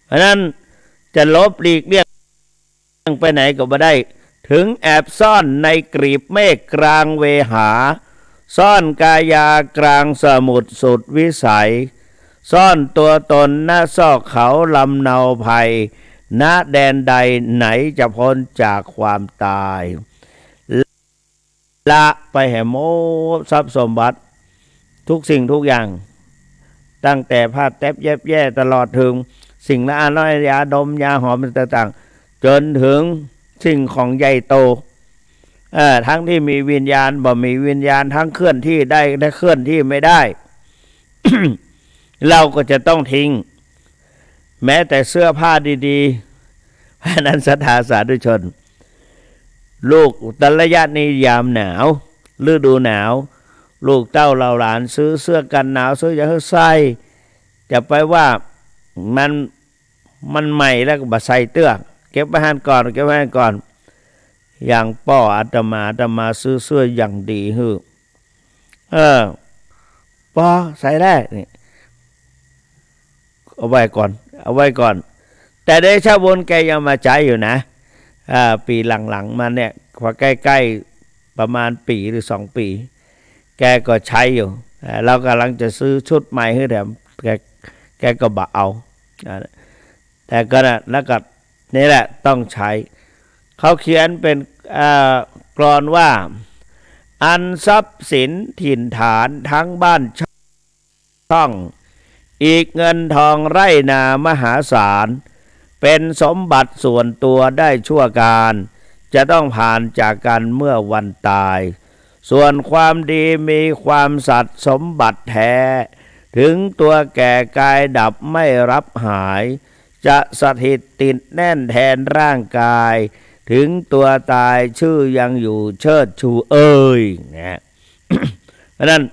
เพราะฉะนั้นจะหลบหลีกเลี่ยงไปไหนก็บ่ได้ ถึงแอบซ่อนในกลีบเมฆกลางเวหา ซ่อนกายากลางสมุทรสุดวิสัย ซ่อนตัวตน ณ ซอกเขาลำเนาภัย ณ แดนใดไหนจะพ้นจากความต๋าย ละไปแหมหมดทรัพย์สมบัติ ทุกสิ่งทุกอย่าง ตั้งแต่ผ้าแต๊บเย็บแย่ ตลอดเถิงสิ่งละอาน้อย ยาดม ยาหอมต่างๆ จ๋นเถิงสิ่งของใหญ่โต เอ่อ ทั้งตี้มีวิญญาณ บ่มีวิญญาณ ทั้งเคลื่อนตี้ได้ และเคลื่อนตี้ไม่ได้ เฮาก็จะต้องทิ้ง แม้แต่เสื้อผ้าดีๆ เพราะฉะนั้นศรัทธาสาธุชน ลูก แต่ระยะนี้ยามหนาว ฤดูหนาว ลูกเต้าเหล่าหลานซื้อเสื้อกันหนาว ซื้อหยังหื้อใส่ จะไปว่ามัน มันใหม่แล้วก็บ่ใส่เตื้อ เก็บไว้หั้นก่อน เก็บไว้หั้นก่อน อย่างป้ออาตมา อาตมาซื้อเสื้ออย่างดีหื้อ เออ ป้อใส่ได้นี่ เอาไว้ก่อน เอาไว้ก่อน แต่เดชะบุญแกยังมาใจ๊อยู่นะ อ่า ปี๋หลังๆ มาเนี่ย พอใก้ๆ ประมาณปี๋หรือสองปี๋ แกก็ใจ๊อยู่ อ่า เฮากำลังจะซื้อชุดใหม่หื้อแถม แก แกก็บ่เอา อ่า แต่ก็นะ แล้วก็นี่แหละต้องใจ๊ เขาเขียนเป๋น อ่า กลอนว่า อันทรัพย์สินถิ่นฐานทั้งบ้านช่อง อีกเงินทองไร่นามหาศาล เป๋นสมบัติส่วนตัวได้ชั่วกาล จะต้องผลาญจากกันเมื่อวันตาย ส่วนความดีมีความสัตย์สมบัติแท้ ถึงตัวแก่กายดับไม่รับหาย จะสถิตติดแน่นแทนร่างกาย ถึงตัวตายชื่อยังอยู่เชิดชูเอ่ย นะ เพราะนั้น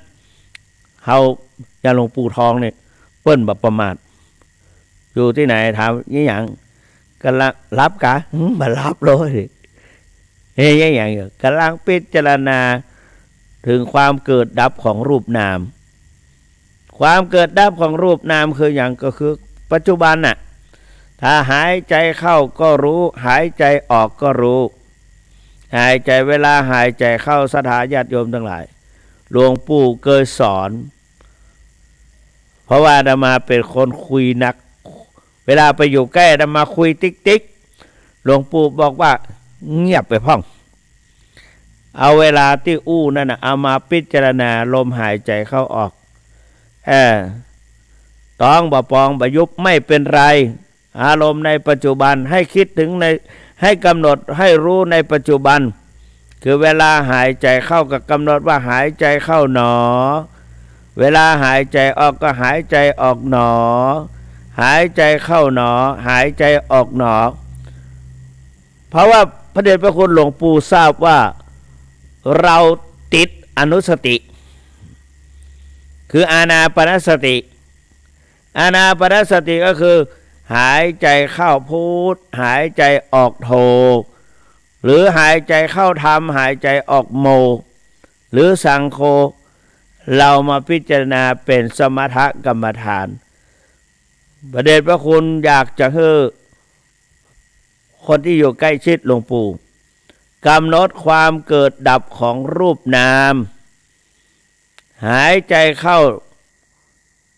เฮา อย่างหลวงปู่ทองเนี่ย เปิ้นบ่ประมาท อยู่ตี้ไหนถาม "อีหยัง กำลังหลับกา" "อืม บ่หลับเลย" เฮ้ย อีหยังอยู่ กำลังพิจารณาถึงความเกิดดับของรูปนาม ความเกิดดับของรูปนามคือหยัง ก็คือปัจจุบันน่ะ ถ้าหายใจเข้าก็รู้ หายใจออกก็รู้ หายใจ เวลาหายใจเข้า ศรัทธาญาติโยมตังหลาย หลวงปู่เกยสอน เพราะว่าอาตมาเป๋นคนคุยนัก เวลาไปอยู่ใก้อาตมาคุยติ๊กๆ หลวงปู่บอกว่า "เงียบไปพ่อง เอาเวลาตี้อู้นั่นน่ะ เอามาพิจารณาลมหายใจเข้าออก เออ ต๊องบ่ปองบ่ยุบไม่เป๋นไร อารมณ์ในปัจจุบัน ให้คิดถึงใน ให้กำหนด ให้รู้ในปัจจุบัน คือเวลาหายใจเข้าก็กำหนดว่าหายใจเข้าหนอ เวลาหายใจออกก็หายใจออกหนอ หายใจเข้าหนอ หายใจออกหนอ" เพราะว่าพระเดชพระคุณหลวงปู่ทราบว่า เราติดอนุสติ คืออานาปานสติ อานาปานสติก็คือ หายใจเข้าพุท หายใจออกโท หรือหายใจเข้าธัม หายใจออกโม หรือสังโฆ เรามาพิจารณาเป๋นสมถกรรมฐาน พระเดชพระคุณอยากจะหื้อคนตี้อยู่ใก้ชิดหลวงปู่ กำหนดความเกิดดับของรูปนาม หายใจเข้า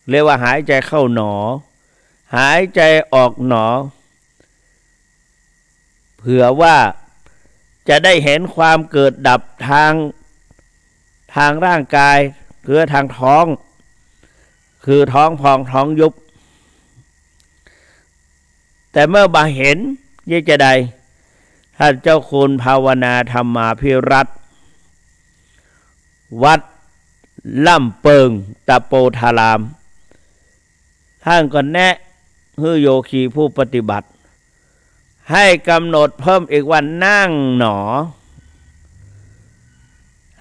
เรียกว่าหายใจเข้าหนอ หายใจออกหนอ เผื่อว่าจะได้เห็นความเกิดดับทาง ทางร่างกาย คือทางท้อง คือท้องพองท้องยุบ แต่เมื่อบ่เห็น จะใด ท่านเจ้าคุณภาวนาธรรมาภิรัตน์ วัดล่ำเปิงตะโปธาราม ท่านก็แนะหื้อโยคีผู้ปฏิบัติ ให้กำหนดเพิ่มอีกว่านั่งหนอ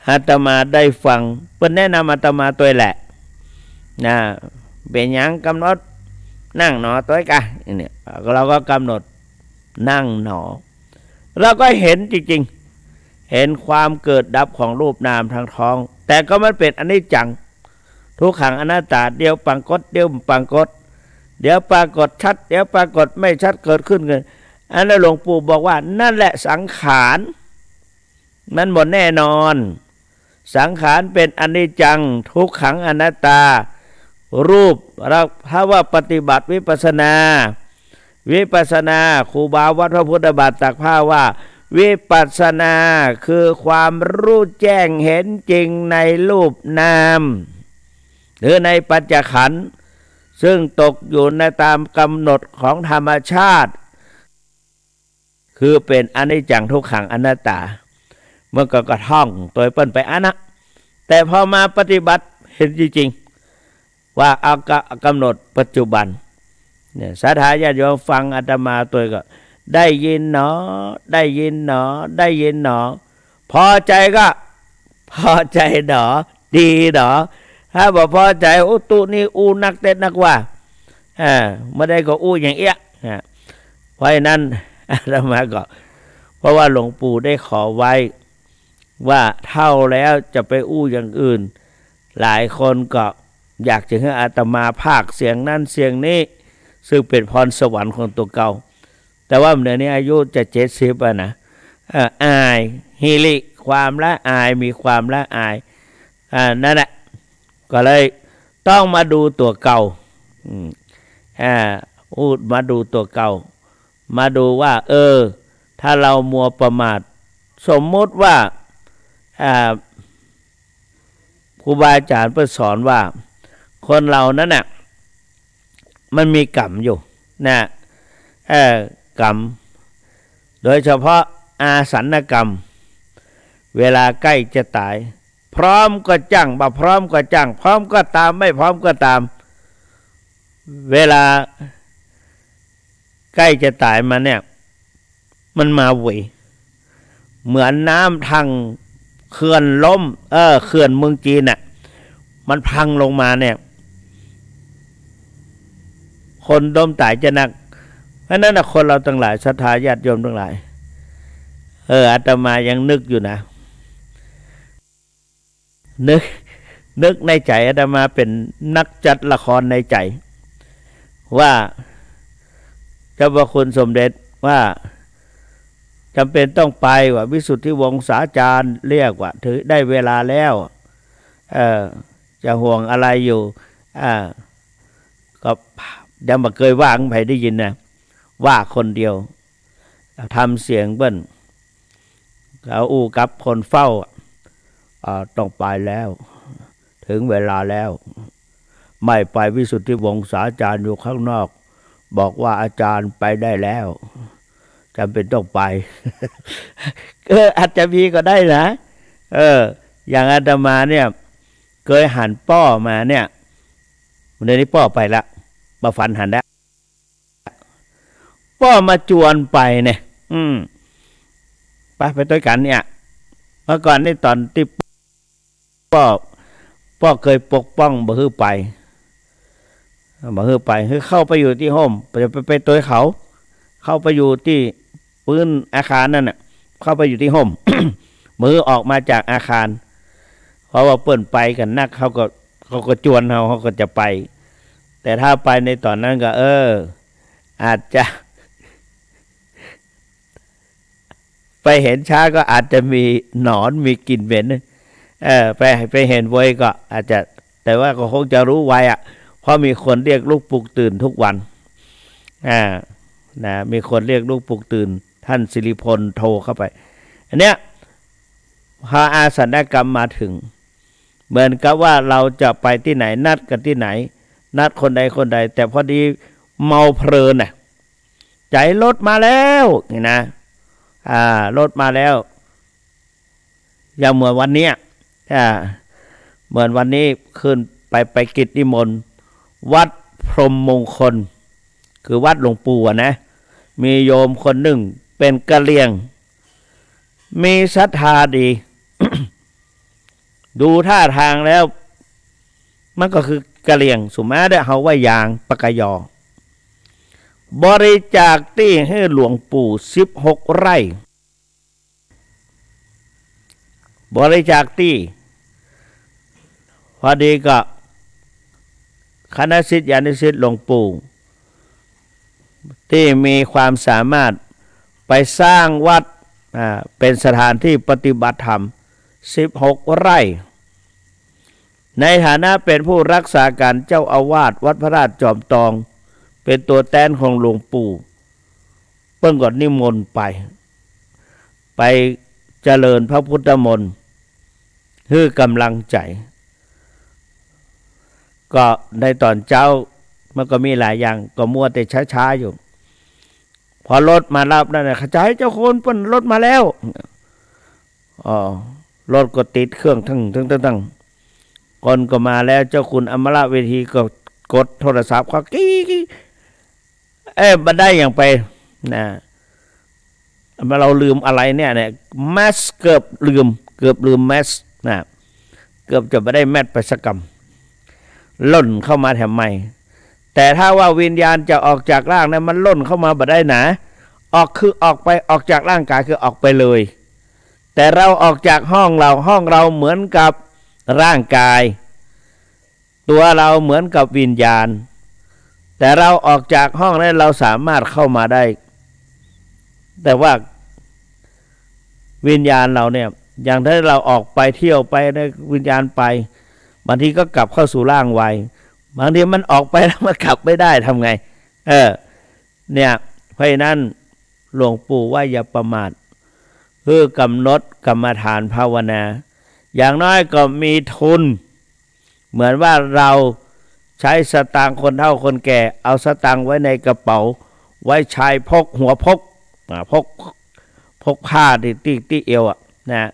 อาตมาได้ฟัง เปิ้นแนะนำอาตมาตวยแหละ นะ เป๋นหยังกำหนดนั่งหนอตวยกะ เนี่ย เราก็กำหนดนั่งหนอ เราก็เห็นจริงๆ เห็นความเกิดดับของรูปนามทางท้อง แต่ก็มันเป๋นอนิจจัง ทุกขังอนัตตา เดี๋ยวปรากฏ เดี๋ยวบ่ปรากฏ เดี๋ยวปรากฏชัด เดี๋ยวปรากฏไม่ชัด เกิดขึ้นเกิด อันนั้นหลวงปู่บอกว่า นั่นแหละสังขาร มันบ่แน่นอน สังขารเป๋นอนิจจัง ทุกขังอนัตตา รูป เรา ถ้าว่าปฏิบัติวิปัสสนา วิปัสสนา ครูบาวัดพระพุทธบาทตากผ้าว่า วิปัสสนาคือความรู้แจ้งเห็นจริงในรูปนาม หรือในปัจจขันธ์ ซึ่งตกอยู่ในตามกำหนดของธรรมชาติ คือเป๋นอนิจจังทุกขังอนัตตา เมื่อก่อนก็ท่องตวยเปิ้นไปอันนะ แต่พอมาปฏิบัติเห็นจริงๆ ว่าเอากะ กำหนดปัจจุบัน เนี่ย ศรัทธาญาติโยมฟังอาตมาตวยก็ ได้ยินหนอ ได้ยินหนอ ได้ยินหนอ พอใจ๋ก็ พอใจ๋หนอ ดีหนอ ถ้าบ่พอใจ๋ โอ้ ตุ๊นี่อู้นักเต๊ดนักว่า อ่า บ่ได้ก็อู้อย่างเอี้ย อ่า เพราะฉะนั้น อาตมาก็ เพราะว่าหลวงปู่ได้ขอไว้ว่าเฒ่าแล้วจะไปอู้อย่างอื่น หลายคนก็อยากจะหื้ออาตมาพากย์เสียงนั้นเสียงนี้ ซึ่งเป๋นพรสวรรค์ของตั๋วเก่า แต่ว่าเดี๋ยวนี้อายุจะเจ็ดสิบอะนะ เอ่อ อาย หิริ ความละอาย มีความละอาย อ่า นั่นแหละ ก็เลยต้องมาดูตั๋วเก่า อืม อ่า อู้ มาดูตั๋วเก่า มาดูว่า เออ ถ้าเฮามัวประมาท สมมุติว่า อ่า ครูบาอาจ๋ารย์เปิ้นสอนว่า คนเฮานั้นน่ะ มันมีกรรมอยู่นะ เออ กรรม โดยเฉพาะอาสันกรรม เวลาใก้จะต๋าย พร้อมก็จั้ง บ่พร้อมก็จั้ง พร้อมก็ต๋าม ไม่พร้อมก็ต๋าม เวลาใก้จะต๋ายมาเนี่ย มันมาเหวย เหมือนน้ำทางเขื่อนล้ม เออ เขื่อนเมืองจีนน่ะ มันพังลงมาเนี่ย คนล้มต๋ายจะนัก เพราะฉะนั้นน่ะ คนเฮาตังหลาย ศรัทธาญาติโยมตังหลาย เออ อาตมายังนึกอยู่นะ นึก นึกในใจ๋ อาตมาเป๋นนักจัดละครในใจ๋ ว่า เจ้าพระคุณสมเด็จว่า จำเป็นต้องไป ว่าวิสุทธิวงศาจารย์เรียก ว่าถือได้เวลาแล้ว เอ่อ จะห่วงอะไรอยู่ อ่า ก็ยังบ่เกยว่าของใผได้ยินนะ ว่าคนเดียว ทำเสียงเปิ้น เขาอู้กับคนเฝ้าอะ อ่า ต้องไปแล้ว ถึงเวลาแล้ว ไม่ไป วิสุทธิวงศาจารย์อยู่ข้างนอก บอกว่าอาจารย์ไปได้แล้ว จำเป็นต้องไป เออ อาจจะมีก็ได้นะ เออ อย่างอาตมาเนี่ย เกยหันป้อมาเนี่ย เดี๋ยวนี้ป้อไปละ บ่ฝันหันแล้ว ป้อมาจวนไปเนี่ย อืม ไป ไปตวยกั๋นเนี่ย เมื่อก่อนนี่ต๋อนตี้ป้อ ป้อเกยปกป้องบ่หื้อไป บ่หื้อไป หื้อเข้าไปอยู่ตี้ฮ่ม ไป ไป ไปตวยเขา เข้าไปอยู่ตี้ปื๊นอาคารนั่นน่ะ เข้าไปอยู่ตี้ฮ่ม บ่หื้อออกมาจากอาคาร เพราะว่าเปิ้นไปกั๋นนัก เขาก็ เขาก็จวนเฮา เขาก็จะไป แต่ถ้าไปในต๋อนนั้นก็ เออ อาจจะ ไปเห็นช้างก็อาจจะมีหนอน มีกลิ่นเหม็น เออ ไป ไปเห็นวัวก็อาจจะ แต่ว่าก็คงจะรู้ไวอะ เพราะมีคนเรียกลุกปลุกตื่นทุกวัน อ่า นะ มีคนเรียกลุกปลุกตื่น ท่านสิริพลโทรเข้าไป อันเนี้ย พออาสันกรรมมาถึง เหมือนกับว่าเราจะไปตี้ไหน นัดกั๋นตี้ไหน นัดคนใดคนใด แต่พอดีเมาเพลินน่ะ ใจ๋รถมาแล้ว นี่นะ อ่า รถมาแล้ว อย่างเหมือนวันเนี้ย อ่า เหมือนวันนี้ขึ้นไป ไปกิจนิมนต์ วัดพรหมมงคล คือวัดหลวงปู่อะนะ มีโยมคนนึ่งเป๋นกะเหรี่ยง มีศรัทธาดี ดูท่าตางแล้ว มันก็คือกะเหรี่ยง สุมาเดาะ เฮาว่ายางปะกะยอ บริจาคตี้หื้อหลวงปู่สิบหกไร่ บริจาคตี้ พอดีก็คณะศิษยานุศิษย์หลวงปู่ ตี้มีความสามารถไปสร้างวัด อ่า เป๋นสถานที่ปฏิบัติธรรม สิบหกไร่ ในฐานะเป๋นผู้รักษาก๋านเจ้าอาวาสวัดพระธาตุจอมตอง เป๋นตั๋วแตนของหลวงปู่ เปิ้นก็นิมนต์ไป ไปเจริญพระพุทธมนต์ หื้อกำลังใจ๋ ก็ในต๋อนเจ๊า มันก็มีหลายอย่าง ก็มัวแต่ช้าๆ อยู่ พอรถมาฮับนั่นน่ะ ขจายเจ้าคุณ เปิ้นรถมาแล้ว อ๋อ รถก็ติดเครื่องตึ้งตึ้งตึ้งตึ้ง คนก็มาแล้ว เจ้าคุณอมรเวทีก็กดโทรศัพท์เขา กี้กี้ เอ๊ะ บ่ได้หยังไปนะ เราลืมอะไรเนี่ย เนี่ย แมส เกือบลืม เกือบลืมแมสนะ เกือบจะบ่ได้แมสไปสักกำ หล่นเข้ามาแถมใหม่ แต่ถ้าว่าวิญญาณจะออกจากร่างนะ มันหล่นเข้ามาบ่ได้นะ ออกคือออกไป ออกจากร่างกายคือออกไปเลย แต่เราออกจากห้องเรา ห้องเราเหมือนกับร่างกาย ตัวเราเหมือนกับวิญญาณ แต่เราออกจากห้องนั้น เราสามารถเข้ามาได้ แต่ว่าวิญญาณเราเนี่ย อย่างถ้าเราออกไปเที่ยวไปนะ วิญญาณไป บางทีก็กลับเข้าสู่ร่างไว บางทีมันออกไปแล้วมันกลับไม่ได้ ทำไง เออ เนี่ย เพราะฉะนั้นหลวงปู่ว่าอย่าประมาท คือกำหนดกรรมฐานภาวนา อย่างน้อยก็มีทุน เหมือนว่าเราใช้สตางค์คนเฒ่าคนแก่ เอาสตางค์ไว้ในกระเป๋า ไว้ชายพก หัวพก อ่า พก พกผ้าตี้ ตี้ ตี้เอวอะนะ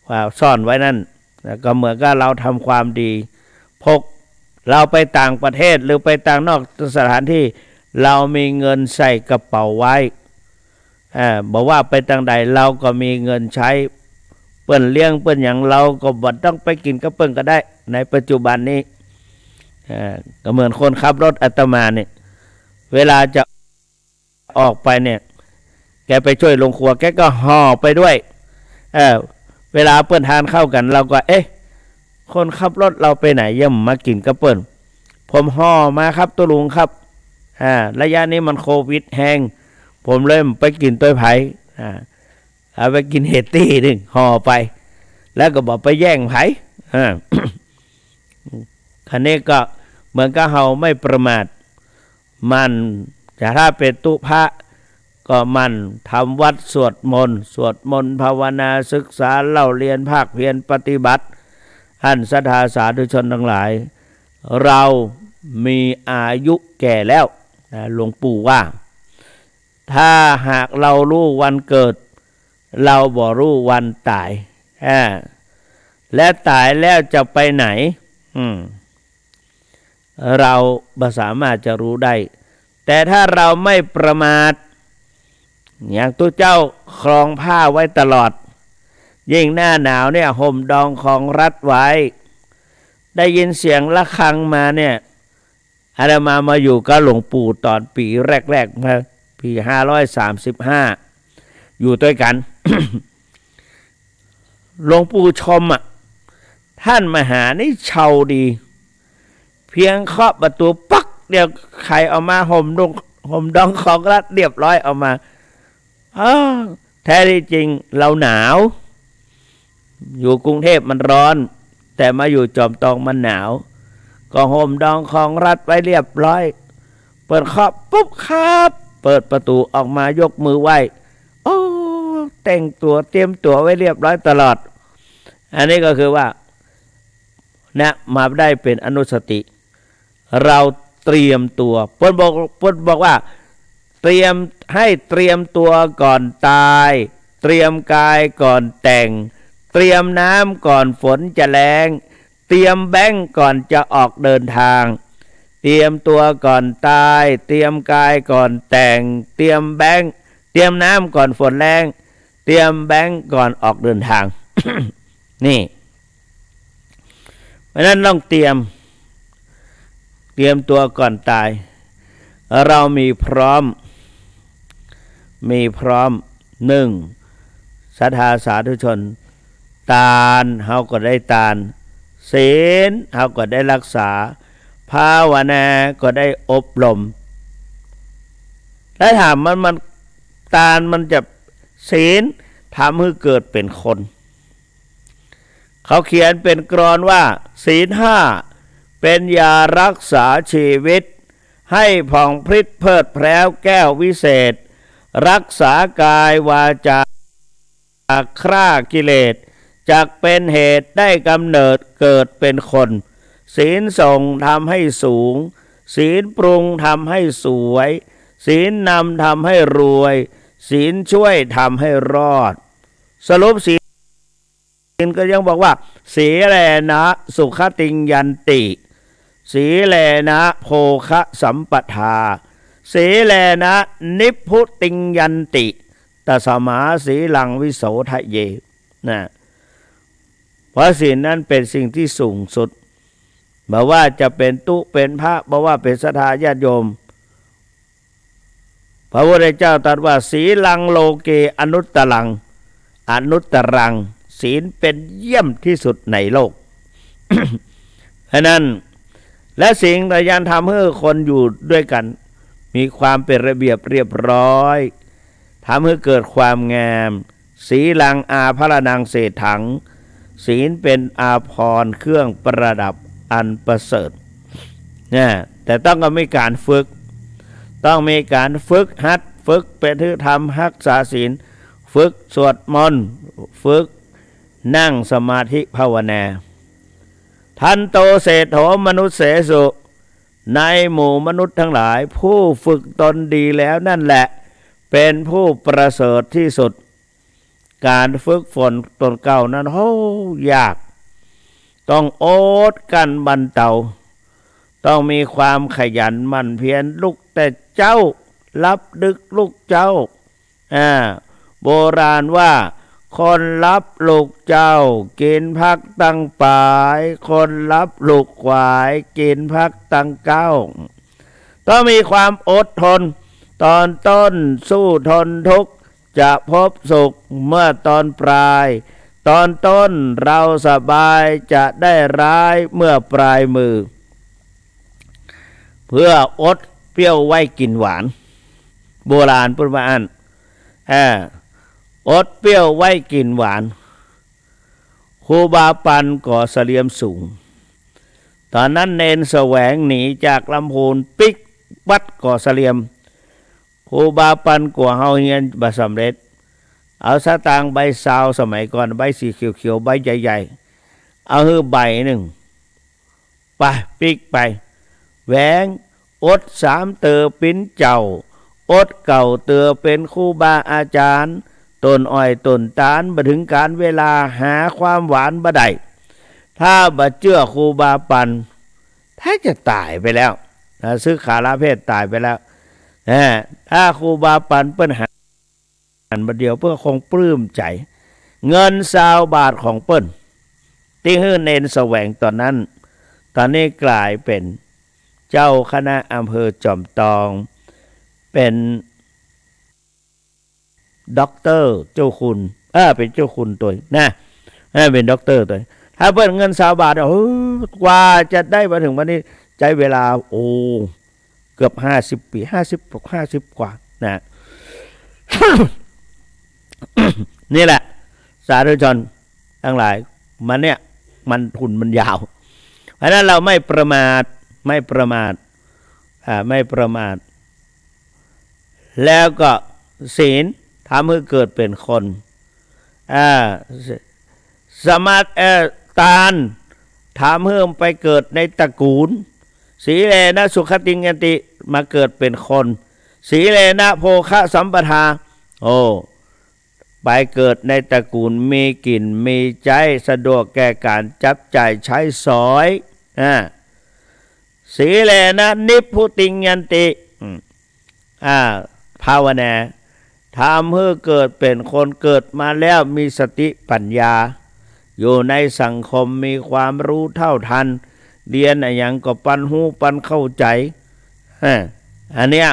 ว่าซ่อนไว้นั่น แล้วก็เหมือนกับเราทำความดี พก เราไปต่างประเทศหรือไปต่างนอกสถานที่ เรามีเงินใส่กระเป๋าไว้ อ่า บ่ว่าไปตางใด เราก็มีเงินใช้ เปิ้นเลี้ยงเปิ้นหยัง เราก็บ่ต้องไปกิ๋นกับเปิ้นก็ได้ ในปัจจุบันนี้ อ่า ก็เหมือนคนขับรถอาตมาเนี่ย เวลาจะออกไปเนี่ย แกไปช่วยโรงครัว แกก็ห่อไปด้วย เออ เวลาเปิ้นทานข้าวกั๋น เราก็ เอ๊ะ คนขับรถเราไปไหน ยังบ่มากิ๋นกับเปิ้น ผมห่อมาครับตุ๊ลุงครับ อ่า ระยะนี้มันโควิดแฮง ผมเลยบ่ไปกิ๋นตวยใผ อ่า เอาไปกิ๋นเฮตี้นึ่ง ห่อไป แล้วก็บ่ไปแย่งใผ อ่า คันนี้ก็เหมือนกับเฮาไม่ประมาท หมั่น จะถ้าเป๋นตุ๊พระ ก็หมั่นทำวัตรสวดมนต์ สวดมนต์ภาวนา ศึกษาเล่าเรียน ภาคเพียรปฏิบัติ ท่านศรัทธาสาธุชนทั้งหลาย เรามีอายุแก่แล้วนะ หลวงปู่ว่า ถ้าหากเราฮู้วันเกิด เราบ่ฮู้วันต๋าย อ่า และต๋ายแล้วจะไปไหน อืม เราบ่สามารถจะฮู้ได้ แต่ถ้าเราไม่ประมาท อย่างตุ๊เจ้าครองผ้าไว้ตลอด ยิ่งหน้าหนาวเนี่ย ห่มดองคองรัดไว้ ได้ยินเสียงระฆังมาเนี่ย อาตมามาอยู่กับหลวงปู่ต๋อนปี๋แรกๆ นะ ปี๋ห้าร้อยสามสิบห้า อยู่ตวยกั๋น หลวงปู่ชมอะ ท่านมหานี่เชาดี เพียงเคาะประตูปั๊กเดียว ใผออกมา ห่มดอง ห่มดองคองรัดเรียบร้อยออกมา อ้าว แท้ที่จริงเราหนาว อยู่กรุงเทพฯมันร้อน แต่มาอยู่จอมตองมันหนาว ก็ห่มดองคองรัดไว้เรียบร้อย เปิ้นเคาะปุ๊บครับ เปิดประตู๋ออกมา ยกมือไหว้ โอ้ แต่งตั๋วเตรียมตั๋วไว้เรียบร้อยตลอด อันนี้ก็คือว่า นะ มาได้เป๋นอนุสติ เราเตรียมตั๋ว เปิ้นบอก เปิ้นบอกว่า เตรียม ให้เตรียมตั๋วก่อนต๋าย เตรียมกายก่อนแต่ง เตรียมน้ำก่อนฝนจะแล้ง เตรียมแบงก์ก่อนจะออกเดินทาง เตรียมตั๋วก่อนต๋าย เตรียมกายก่อนแต่ง เตรียมแบงก์ เตรียมน้ำก่อนฝนแล้ง เตรียมแบงก์ก่อนออกเดินทาง นี่ เพราะฉะนั้นต้องเตรียม เตรียมตั๋วก่อนต๋าย เรามีพร้อม มีพร้อม นึ่ง ศรัทธาสาธุชน ตานเฮาก็ได้ตาน ศีลเฮาก็ได้รักษา ภาวนาก็ได้อบรม แล้วถามมัน มัน ตานมันจะ ศีลทำหื้อเกิดเป๋นคน เขาเขียนเป๋นกลอนว่า ศีลห้าเป๋นยารักษาชีวิต ให้ผ่องพริ้งเพลิดแพร้วแก้ววิเศษ รักษากายวาจา ฆ่ากิเลส จักเป๋นเหตุได้กำเนิดเกิดเป๋นคน ศีลส่งทำให้สูง ศีลปรุงทำให้สวย ศีลนำทำให้รวย ศีลช่วยทำให้รอด สรุปศีลก็ยังบอกว่า สีเลนะสุขติงยันติ สีเลนะโภคสัมปทา สีเลนะนิพพุติงยันติ ตัสมาสีลังวิโสทะเย นะ เพราะศีลนั้นเป็นสิ่งที่สูงสุด บ่ว่าจะเป็นตุ๊เป็นพระ บ่ว่าเป็นศรัทธาญาติโยม พระพุทธเจ้าตรัสว่า สีลังโลเกอนุตตรัง อนุตตรัง ศีลเป็นเยี่ยมที่สุดในโลก ฉะนั้น และศีลยังทำหื้อคนอยู่ด้วยกั๋น มีความเป๋นระเบียบเรียบร้อย ทำหื้อเกิดความงาม สีลังอาภรณังเศรษฐัง ศีลเป็นอาภรณ์เครื่องประดับอันประเสริฐ นะ แต่ต้องมีก๋านฝึก ต้องมีก๋านฝึกหัด ฝึกปฏิบัติธรรม ฮักษาศีล ฝึกสวดมนต์ ฝึกนั่งสมาธิภาวนา ทันโตเศรษฐโถมนุสเสสุ ในหมู่มนุษย์ทั้งหลาย ผู้ฝึกตนดีแล้วนั่นแหละ เป็นผู้ประเสริฐที่สุด ก๋านฝึกฝนตนเก่านั้น โอ้ ยาก ต้องอดกลั้นบันเต๋า ต้องมีความขยันหมั่นเพียร ลุกแต่เจ๊า หลับดึกลุกเจ๊า อ่า โบราณว่า คนหลับลุกเจ๊า กิ๋นผักตังป๋าย คนหลับลุกขวาย กิ๋นผักตังเก๊า ต้องมีความอดทน ตอนต้นสู้ทนทุกข์ จะพบสุขเมื่อตอนปลาย ตอนต้นเราสบาย จะได้ร้ายเมื่อปลายมือ เปื้ออดเปรี้ยวไว้กิ๋นหวาน โบราณเปิ้นว่าอั้น เออ อดเปรี้ยวไว้กิ๋นหวาน ครูบาปันก่อเสลียมสูง ต๋อนนั้นเณรแสวงหนีจากลำพูนปิ๊กวัดก่อเสลียม ครูบาปันกั๋วเฮาเฮียนบ่สำเร็จ เอาสตางค์ใบซาว สมัยก่อนใบสีเขียวๆ ใบใหญ่ๆ เอาหื้อใบนึ่ง ไปปิ๊กไป แหวง อดสามเตื้อเป๋นเจ้า อดเก้าเตื้อเป๋นครูบาอาจ๋ารย์ ต้นอ้อยต้นตาล บ่เถิงก๋าลเวลาหาความหวานบ่ได้ ถ้าบ่เจื้อครูบาปัน ถ้าจะต๋ายไปแล้วนะ สึกขาลาเพศต๋ายไปแล้วนะ ถ้าครูบาปันเปิ้นหา อันบ่าเดี่ยวเปิ้นคงปลื้มใจ๋ เงินซาวบาทของเปิ้น ตี้หื้อเณรแสวงต๋อนนั้น ต๋อนนี้ก๋ายเป๋นเจ้าคณะอำเภอจอมตอง เป๋นด็อกเตอร์เจ้าคุณ เออ เป๋นเจ้าคุณตวยนะ เออ เป๋นด็อกเตอร์ตวย ถ้าเปิ้นเงินซาวบาท โอ้ กว่าจะได้มาเถิงวันนี้ ใจ๊เวลา โอ้ เกือบห้าสิบปี๋ ห้าสิบ ห้าสิบกว่านะ นี่แหละ สาธุชนตังหลาย มันเนี่ย มันทุนมันยาว เพราะฉะนั้นเราไม่ประมาท ไม่ประมาท อ่า ไม่ประมาท แล้วก็ศีลทำหื้อเกิดเป๋นคน อ่า ส สมาท เอ่อ ตาน ทำหื้อไปเกิดในตระกูล สีเลนะสุขติงยันติ มาเกิดเป๋นคน สีเลนะโภคะสัมปทา โอ้ ไปเกิดในตระกูลมีกิ๋นมีใจ๊ สะดวกแก่ก๋านจับจ่ายใช้สอย อ่า สีเลนะนิพพุติงยันติ อืม อ่า ภาวนา ทำหื้อเกิดเป๋นคน เกิดมาแล้วมีสติปัญญา อยู่ในสังคมมีความรู้เท่าทัน เฮียนอะหยังก็ปันฮู้ปันเข้าใจ๋ ฮะ อันเนี้ย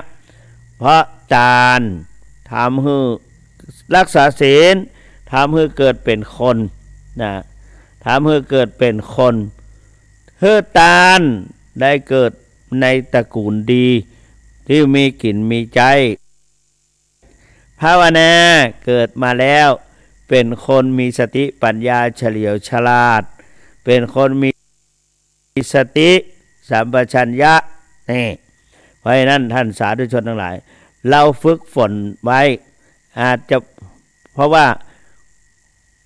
เพราะตานทำหื้อรักษาศีล ทำหื้อเกิดเป๋นคน นะ ทำหื้อเกิดเป๋นคน หื้อตานได้เกิดในตระกูลดี ตี้มีกิ๋นมีใจ๊ ภาวนาเกิดมาแล้วเป๋นคนมีสติปัญญาเฉลียวฉลาด เป๋นคนมีสติสัมปชัญญะ นี่ เพราะฉะนั้นท่านสาธุชนตังหลาย เราฝึกฝนไว้ อาจจะ เพราะว่า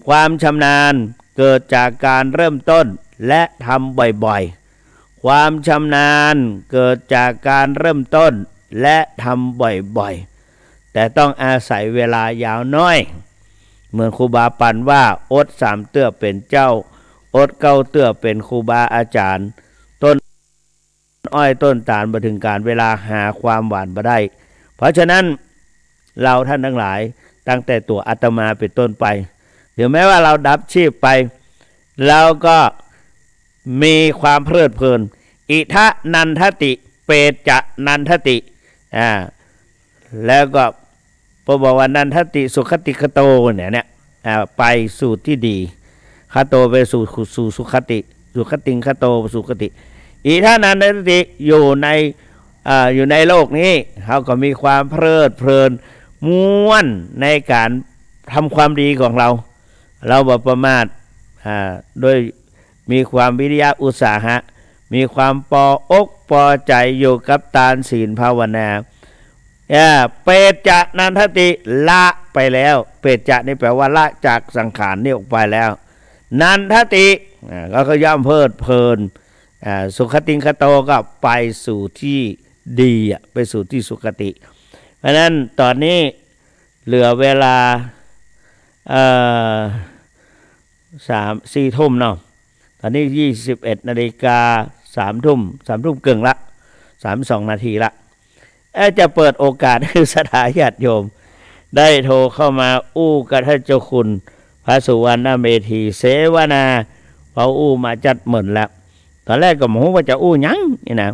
ความชำนาญเกิดจากการเริ่มต้นและทำบ่อยๆ ความชำนาญเกิดจากการเริ่มต้นและทำบ่อยๆ แต่ต้องอาศัยเวลายาวน้อย เหมือนครูบาปันว่า อดสามเตื้อเป๋นเจ้า อดเก้าเตื้อเป๋นครูบาอาจ๋ารย์ ต้นอ้อยต้นตาล บ่เถิงก๋าลเวลาหาความหวานบ่ได้ เพราะฉะนั้น เราท่านตังหลาย ตั้งแต่ตั๋วอาตมาเป๋นต้นไป ถึงแม้ว่าเฮาดับชีพไป เฮาก็มีความเพลิดเพลิน อิทะนันทะติ เปจจะนันทะติ อ่า แล้วก็พอบอกว่า นันทะติสุขติงคโต เนี่ย เนี่ย อ่า ไปสู่ตี้ดี คโต ไปสู่ สู่สุขติ สุขติงคโต สุขติ อิทะนันทะติ อยู่ใน อ่า อยู่ในโลกนี้ เฮาก็มีความเพลิดเพลิน ม่วนในก๋านทำความดีของเฮา เฮาบ่ประมาท อ่า โดย มีความวิริยะอุตสาหะ มีความปออกปอใจ๋อยู่กับตานศีลภาวนา เอ่อ เปจจะนันทะติ ละไปแล้ว เปจจะนี่แปลว่าละจากสังขารนี่ออกไปแล้ว นันทะติ อ่า ก็ ก็ย่อมเพลิดเพลิน อ่า สุขติงคโต ก็ไปสู่ตี้ดีอะ ไปสู่ตี้สุขติ เพราะฉะนั้นต๋อนนี้เหลือเวลา เอ่อ สาม สี่ทุ่มเนาะ ต๋อนนี้ยี่สิบเอ็ดนาฬิกา สามทุ่ม สามทุ่มเกิ่งละ สามสองนาทีละ เอ๊ะ จะเปิดโอกาสหื้อศรัทธาญาติโยม ได้โทรเข้ามาอู้กับต้านเจ้าคุณพระสุวรรณเมธีเสวนา เพราะอู้มาจัดเหมินแล้ว ต๋อนแรกก็บ่ฮู้ว่าจะอู้หยังนี่นะ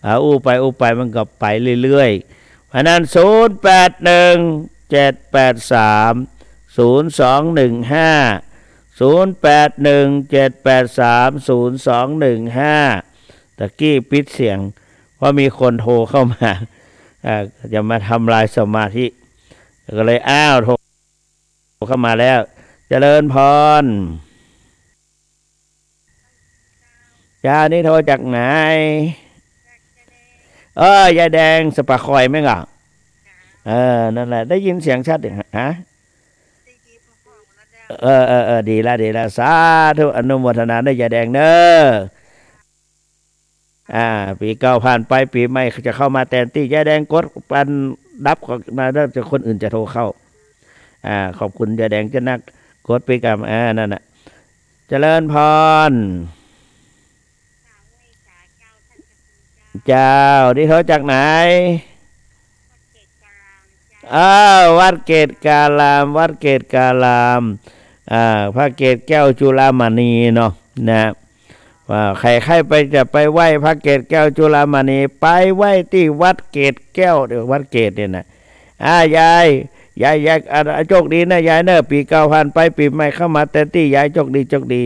อ่า อู้ไปอู้ไปมันก็ไปเรื่อยๆ เพราะฉะนั้น ศูนย์แปดหนึ่ง เจ็ดแปดสาม ศูนย์สองหนึ่งห้า ศูนย์แปดหนึ่ง เจ็ดแปดสาม ศูนย์สองหนึ่งห้า ตะกี้ปิดเสียง เพราะมีคนโทรเข้ามา อ่า จะมาทำลายสมาธิ ก็เลย อ้าว โทรเข้ามาแล้ว เจริญพร เจ้า นี่โทรจากไหน เออ ยายแดงสะปะคอยแม่นก่อ เออ นั่นแหละ ได้ยินเสียงชัดอยู่ ฮะ เออ เออ เออ ดีละ ดีละ สาธุ อนุโมทนาเน้อ ยายแดงเน้อ อ่า ปี๋เก่าผ่านไป ปี๋ใหม่จะเข้ามาแตนตี้ ยายแดงกดปันดับก่อนนะ แล้วจะ คนอื่นจะโทรเข้า อ่า ขอบคุณยายแดงเจ้านัก กดปิดกำ อ่า นั่นน่ะ เจริญพร เจ้า นี่โทรจากไหน อ้าว วัดเกตการาม วัดเกตการาม อ่า พระเกศแก้วจุฬามณีเนาะ นะ ว่าใคร ใครไป จะไปไหว้พระเกศแก้วจุฬามณี ไปไหว้ตี้วัดเกศแก้ว เดี๋ยววัดเกศเนี่ยนะ อ่า ยาย ยาย ยาย อ่า โชคดีนะยายเนอะ ปี๋เก่าผ่านไป ปี๋ใหม่เข้ามาแตนตี้ ยายโชคดี โชคดี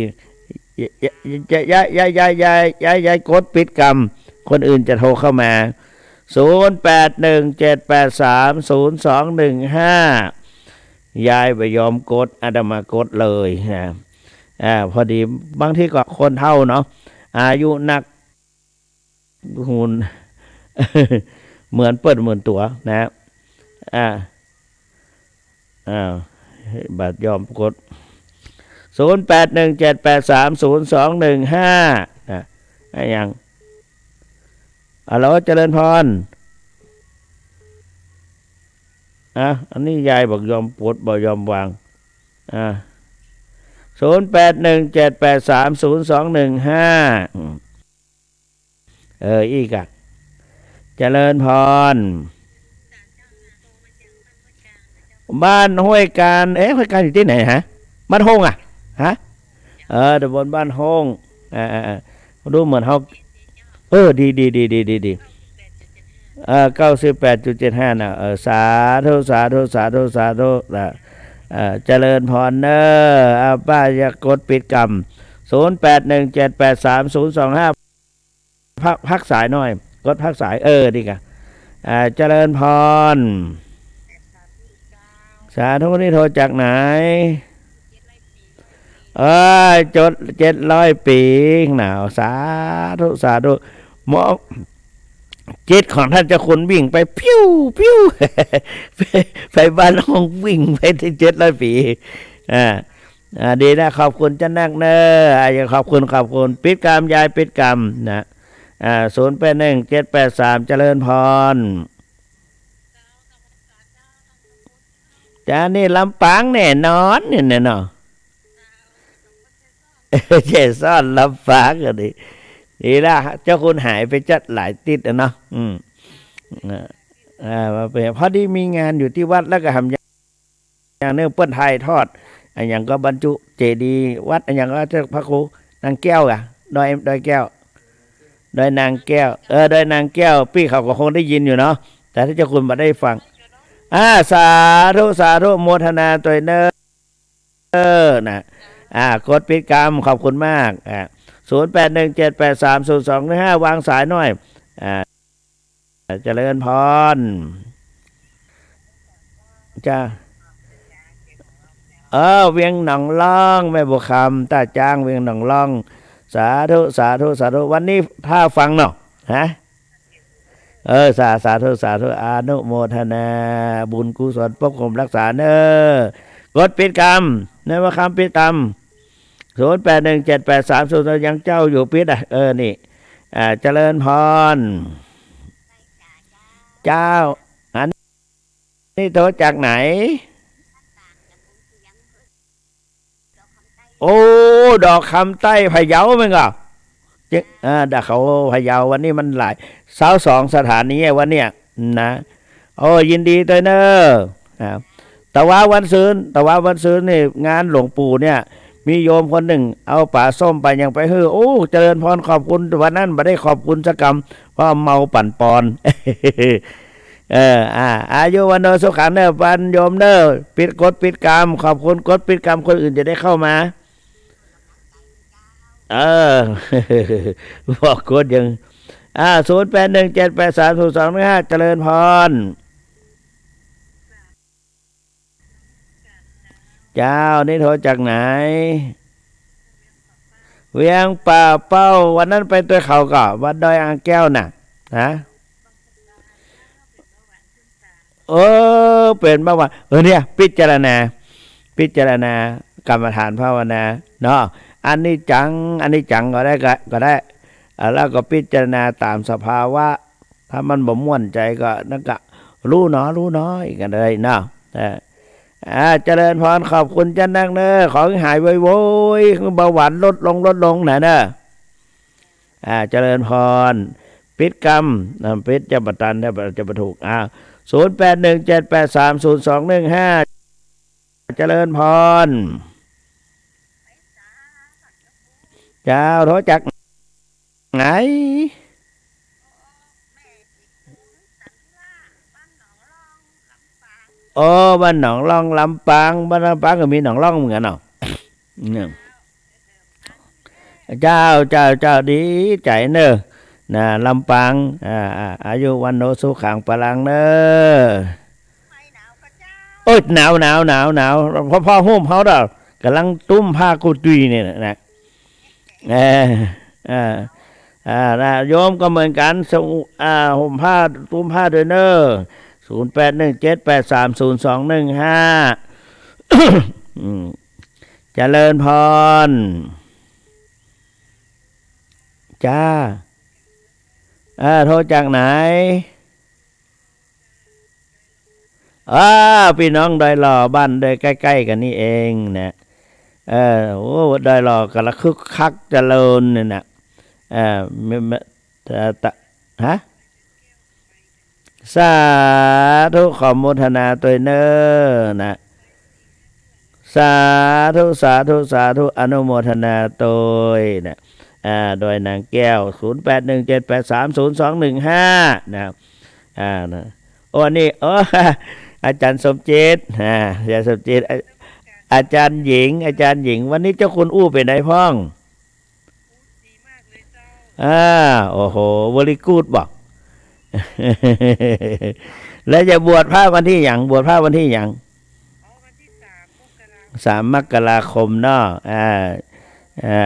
ยาย ยาย ยาย ยาย ยาย ยายกดปิดกำ คนอื่นจะโทรเข้ามา ศูนย์แปดหนึ่ง เจ็ดแปดสาม ศูนย์สองหนึ่งห้า ยายบ่ยอมกด อาตมากดเลยนะ อ่า พอดีบางทีก็คนเฒ่าเนาะ อายุนัก หุ่น เหมือนเปิ้นเหมือนตั๋วนะ อ่า อ้าว บ่ยอมกด ศูนย์แปดหนึ่ง เจ็ดแปดสาม ศูนย์สองหนึ่งห้า นะ อะหยัง ฮัลโหล เจริญพร อ่ะ อันนี้ยายบ่ยอมกด บ่ยอมวาง อ่า ศูนย์แปดหนึ่ง เจ็ดแปดสาม ศูนย์สองหนึ่งห้า อืม เออ อี้ก่ะ เจริญพร บ้านห้วยกาญ เอ๊ะ ห้วยกาญอยู่ตี้ไหนฮะ บ้านโฮ่งอะ ฮะ เออ ตำบลบ้านโฮ่ง อ่า อ่า อ่า ดูเหมือนเฮา เออ ดี ดี เออ เก้าสิบแปดจุดเจ็ดห้า นะ เออ สาธุ สาธุ สาธุ สาธุ นะ เออ เจริญพรเน้อ อ่า ป้าอย่ากดปิดกำ ศูนย์แปดหนึ่ง เจ็ดแปดสาม ศูนย์สองห้า พัก พักสายหน่อย กดพักสาย เออ ดีก่ะ อ่า เจริญพร สาธุ นี่โทรจากไหน เอ้ย จด เจ็ดร้อยปี๋ หนาว สาธุ สาธุ หมอ จิตของท่านเจ้าคุณวิ่งไป ปิ้ว ปิ้ว ไป ไปบ้านโฮ่ง วิ่งไปตี้เจ็ดร้อยปี๋ อ่า อ่า ดีนะ ขอบคุณเจ้านักเน้อ อ่า ขอบคุณ ขอบคุณ ปิดกำ ยายปิดกำ นะ อ่า ศูนย์แปดหนึ่ง เจ็ดแปดสาม เจริญพร จ้า นี่ลำปางแน่นอนเนี่ยเนาะ เจซ่อนลำปางก็ดี ดีละ เจ้าคุณหายไปจัดหลายติ๊ดอะเนาะ อืม อ่า อ่า มาเป็น พอดีมีงานอยู่ตี้วัดแล้วก็หำ อย่างนึ่งเปิ้นถ่ายทอด อะหยังก็บรรจุเจดีย์วัด อะหยังก็เจ้าพระครูนางแก้วอะ ดอย ดอยแก้ว ดอยนางแก้ว เออ ดอยนางแก้ว ปี้เขาก็คงได้ยินอยู่เนาะ แต่ถ้าเจ้าคุณบ่ได้ฟัง อ่า สาธุ สาธุ โมทนาตวยเน้อ เออ นะ อ่า กดปิดกรรม ขอบคุณมาก อ่า ศูนย์แปดหนึ่งเจ็ดแปดสามศูนย์สองหนึ่งห้า วางสายหน่อย อ่า เจริญพร จ้า เออ เวียงหนองล่อง แม่บัวคำ ต้าจ๊าง เวียงหนองล่อง สาธุ สาธุ สาธุ วันนี้พาฟังเนาะ ฮะ เออ สา สาธุ สาธุ อนุโมทนา บุญกุศลปกคลุมรักษาเน้อ กดปิดกรรม แม่บัวคำปิดกรรม ศูนย์แปดหนึ่งเจ็ดแปดสามศูนย์ ยังเจ้าอยู่ปิดอะ เออ นี่ อ่า เจริญพร เจ้า อันนี้โทรจากไหน โอ้ ดอกคำใต้พะเยาแม่นก่อ เจ๊ะ อ่า ดอกเขาพะเยา วันนี้มันหลาย ซาวสองสถานีอะวันเนี้ยนะ โอ้ ยินดีตวยเน้อ อ่า ตะวาวันซืน ตะวาวันซืนนี่งานหลวงปู่เนี่ย มีโยมคนนึ่งเอาป๋าส้มไปยังไปหื้อ โอ้ เจริญพร ขอบคุณ วันนั้นบ่ได้ขอบคุณสักกำ เพราะเมาปั่นปอน เออ อ่า อายุวัณโณสุขังเน้อ ปันโยมเน้อ ปิดกดปิดกรรม ขอบคุณ กดปิดกรรม คนอื่นจะได้เข้ามา เออ บอกกดยัง อ่า ศูนย์แปดหนึ่งเจ็ดแปดสามศูนย์สองหนึ่งห้า เจริญพร เจ้า นี่โทรจากไหน เวียงป่าเป้า วันนั้นไปตวยเขาก่อ วัดดอยอ่างแก้วน่ะ ฮะ เออ เป๋นเบาหวาน เออ เนี่ย พิจารณา พิจารณากรรมฐานภาวนา เนาะ อนิจจัง อนิจจังก็ได้ ก็ ก็ได้ อ่า แล้วก็พิจารณาตามสภาวะ ถ้ามันบ่ม่วนใจ๋ก็ นั่นก็ ฮู้หนอ ฮู้หนอ อีกก็ได้เนาะ เออ อ่า เจริญพร ขอบคุณเจ้านักเน้อ ขอหื้อหายไวๆ เบาหวานลดลง ลดลงนะเน้อ อ่า เจริญพร ปิดกรรม อ่า ปิดจะบ่ตัน จะบ่ จะบ่ถูก อ่า ศูนย์แปดหนึ่งเจ็ดแปดสามศูนย์สองหนึ่งห้า เจริญพร เจ้า โทรจากไหน อ๋อ บ้านหนองล่อง ลำปาง บ้านลำปางก็มีหนองล่องเหมือนกั๋นเนาะ เนี่ย เจ้า เจ้า เจ้า ดีใจ๋เน้อ นะ ลำปาง อ่า อ่า อายุวัณโณสุขังพลังเน้อ โอ๊ย หนาว หนาว หนาว หนาว ผ่อ ผ่อห่มเฮาเด้อ ก่ำลังตุ้มผ้ากู้จุ้ยเนี่ยนะ เออ อ่า อ่า นะ โยมก็เหมือนกั๋น สง- อ่า ห่มผ้า ตุ้มผ้าตวยเน้อ ศูนย์แปดหนึ่งเจ็ดแปดสามศูนย์สองหนึ่งห้า อืม เจริญพร จ้า อ่า โทรจากไหน อ่า ปี้น้องดอยหล่อ บ้านดอยใก้ๆ กั๋นนี่เองนะ เออ โอ้ ดอยหล่อก่ำลังคึกคักเจริญเนี่ยนะ เออ ไม่ ไม่ ตะ ตะ ฮะ สาธุ ขอโมทนาตวยเน้อนะ สาธุ สาธุ สาธุ อนุโมทนาตวยนะ อ่า ดอยนางแก้ว ศูนย์แปดหนึ่งเจ็ดแปดสามศูนย์สองหนึ่งห้า นะ อ่า นะ โอ้ อันนี้ โอ้ อาจ๋ารย์สมจิต อ่า อาจ๋ารย์สมจิต อา- อาจ๋ารย์หญิง อาจ๋ารย์หญิง วันนี้เจ้าคุณอู้เป๋นไงพ่อง อ่า โอ้โห very good บ่ แล้วจะบวชพระวันตี้หยัง บวชพระวันตี้หยัง สามมกราคมเนาะ อ่า อ่า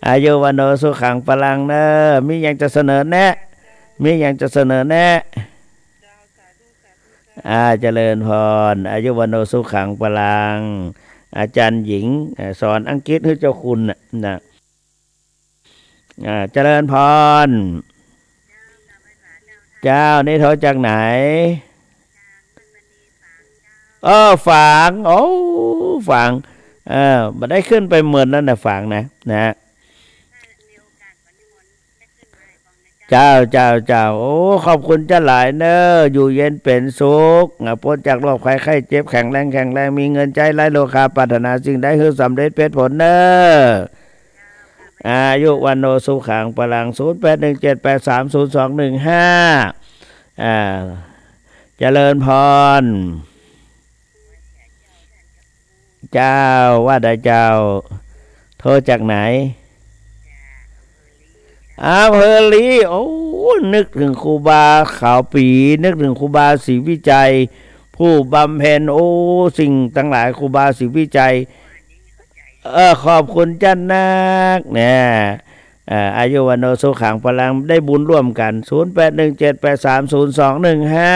อายุวัณโณสุขังพลังเน้อ มีหยังจะเสนอแนะ มีหยังจะเสนอแนะ อ่า เจริญพร อายุวัณโณสุขังพลัง อาจ๋ารย์หญิง เอ่อ สอนอังกฤษหื้อเจ้าคุณน่ะ นะ อ่า เจริญพร เจ้า นี่โทรจากไหน เออ ฝาง โอ้ ฝาง เออ บ่ได้ขึ้นไปเมินแล้วนะ ฝางนะ นะ เจ้า เจ้า เจ้า โอ้ ขอบคุณเจ้าหลายเน่อ อยู่เย็นเป๋นสุข อ่า ป๊นจากโรคภัยไข้เจ็บ แข็งแรง แข็งแรง มีเงินใจ๊ไร้โรคา ปรารถนาสิ่งใดหื้อสำเร็จเพ็ชรผลเน่อ อายุ วัณโณ สุขัง พลัง ศูนย์แปดหนึ่งเจ็ดแปดสามศูนย์สองหนึ่งห้า อ่า เจริญพร เจ้า ว่าได้เจ้า โทรจากไหน อำเภอลี โอ้ นึกเถิงครูบาขาวปี๋ นึกเถิงครูบาศรีวิชัย ผู้บำเพ็ญ โอ้ สิ่งตังหลาย ครูบาศรีวิชัย เออ ขอบคุณเจ้านัก เนี่ย เอ่อ อายุ วัณโณ สุขัง พลัง ได้บุญร่วมกั๋น ศูนย์แปดหนึ่งเจ็ดแปดสามศูนย์สองหนึ่งห้า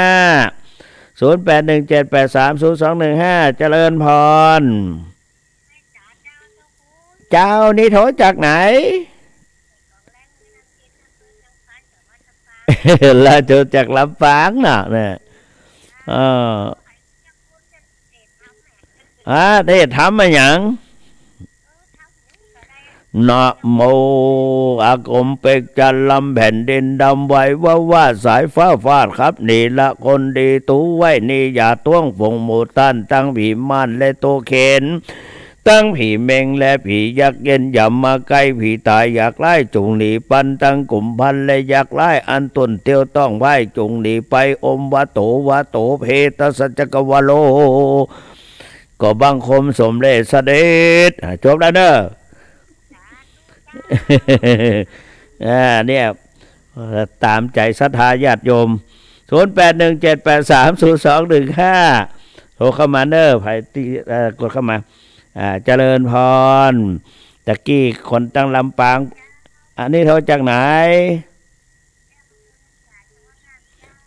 ศูนย์แปดหนึ่งเจ็ดแปดสามศูนย์สองหนึ่งห้า เจริญพร เจ้า นี่โทรจากไหน ลาวโทรจากลำปางเนาะ เนี่ย เออ ฮะ เทศน์ธรรมอะหยัง นะโม อาคมเปกจะลำ แผ่นดินดำไหว ว่าว่าสายฟ้าฟาด ครับนี่ละคนดี ตูไว้นี่ อย่าต้วง ฝูงหมู่ต้าน ตังผีม่านและโตเข็ญ ตังผีเม็งและผียักษ์เย็น อย่ามาใก้ ผีต๋ายอยากร้าย จุ่งหนีปัน ตังกุมพันและยักษ์ร้าย อันต้นเตี้ยวต้องไพร่ จุ่งหนีไป อมวะโต วะโต เพตสัจจกวโล ก็บังคมสมเร็จเสด็จ อ่ะ จบแล้วเน่อ อ่า เนี่ย ต๋ามใจ๋ศรัทธาญาติโยม ศูนย์แปดหนึ่งเจ็ดแปดสามศูนย์สองหนึ่งห้า โทรเข้ามาเน่อ ใผตี้ เอ่อ กดเข้ามา อ่า เจริญพร ตะกี้คนตังลำปาง อันนี้โทรจากไหน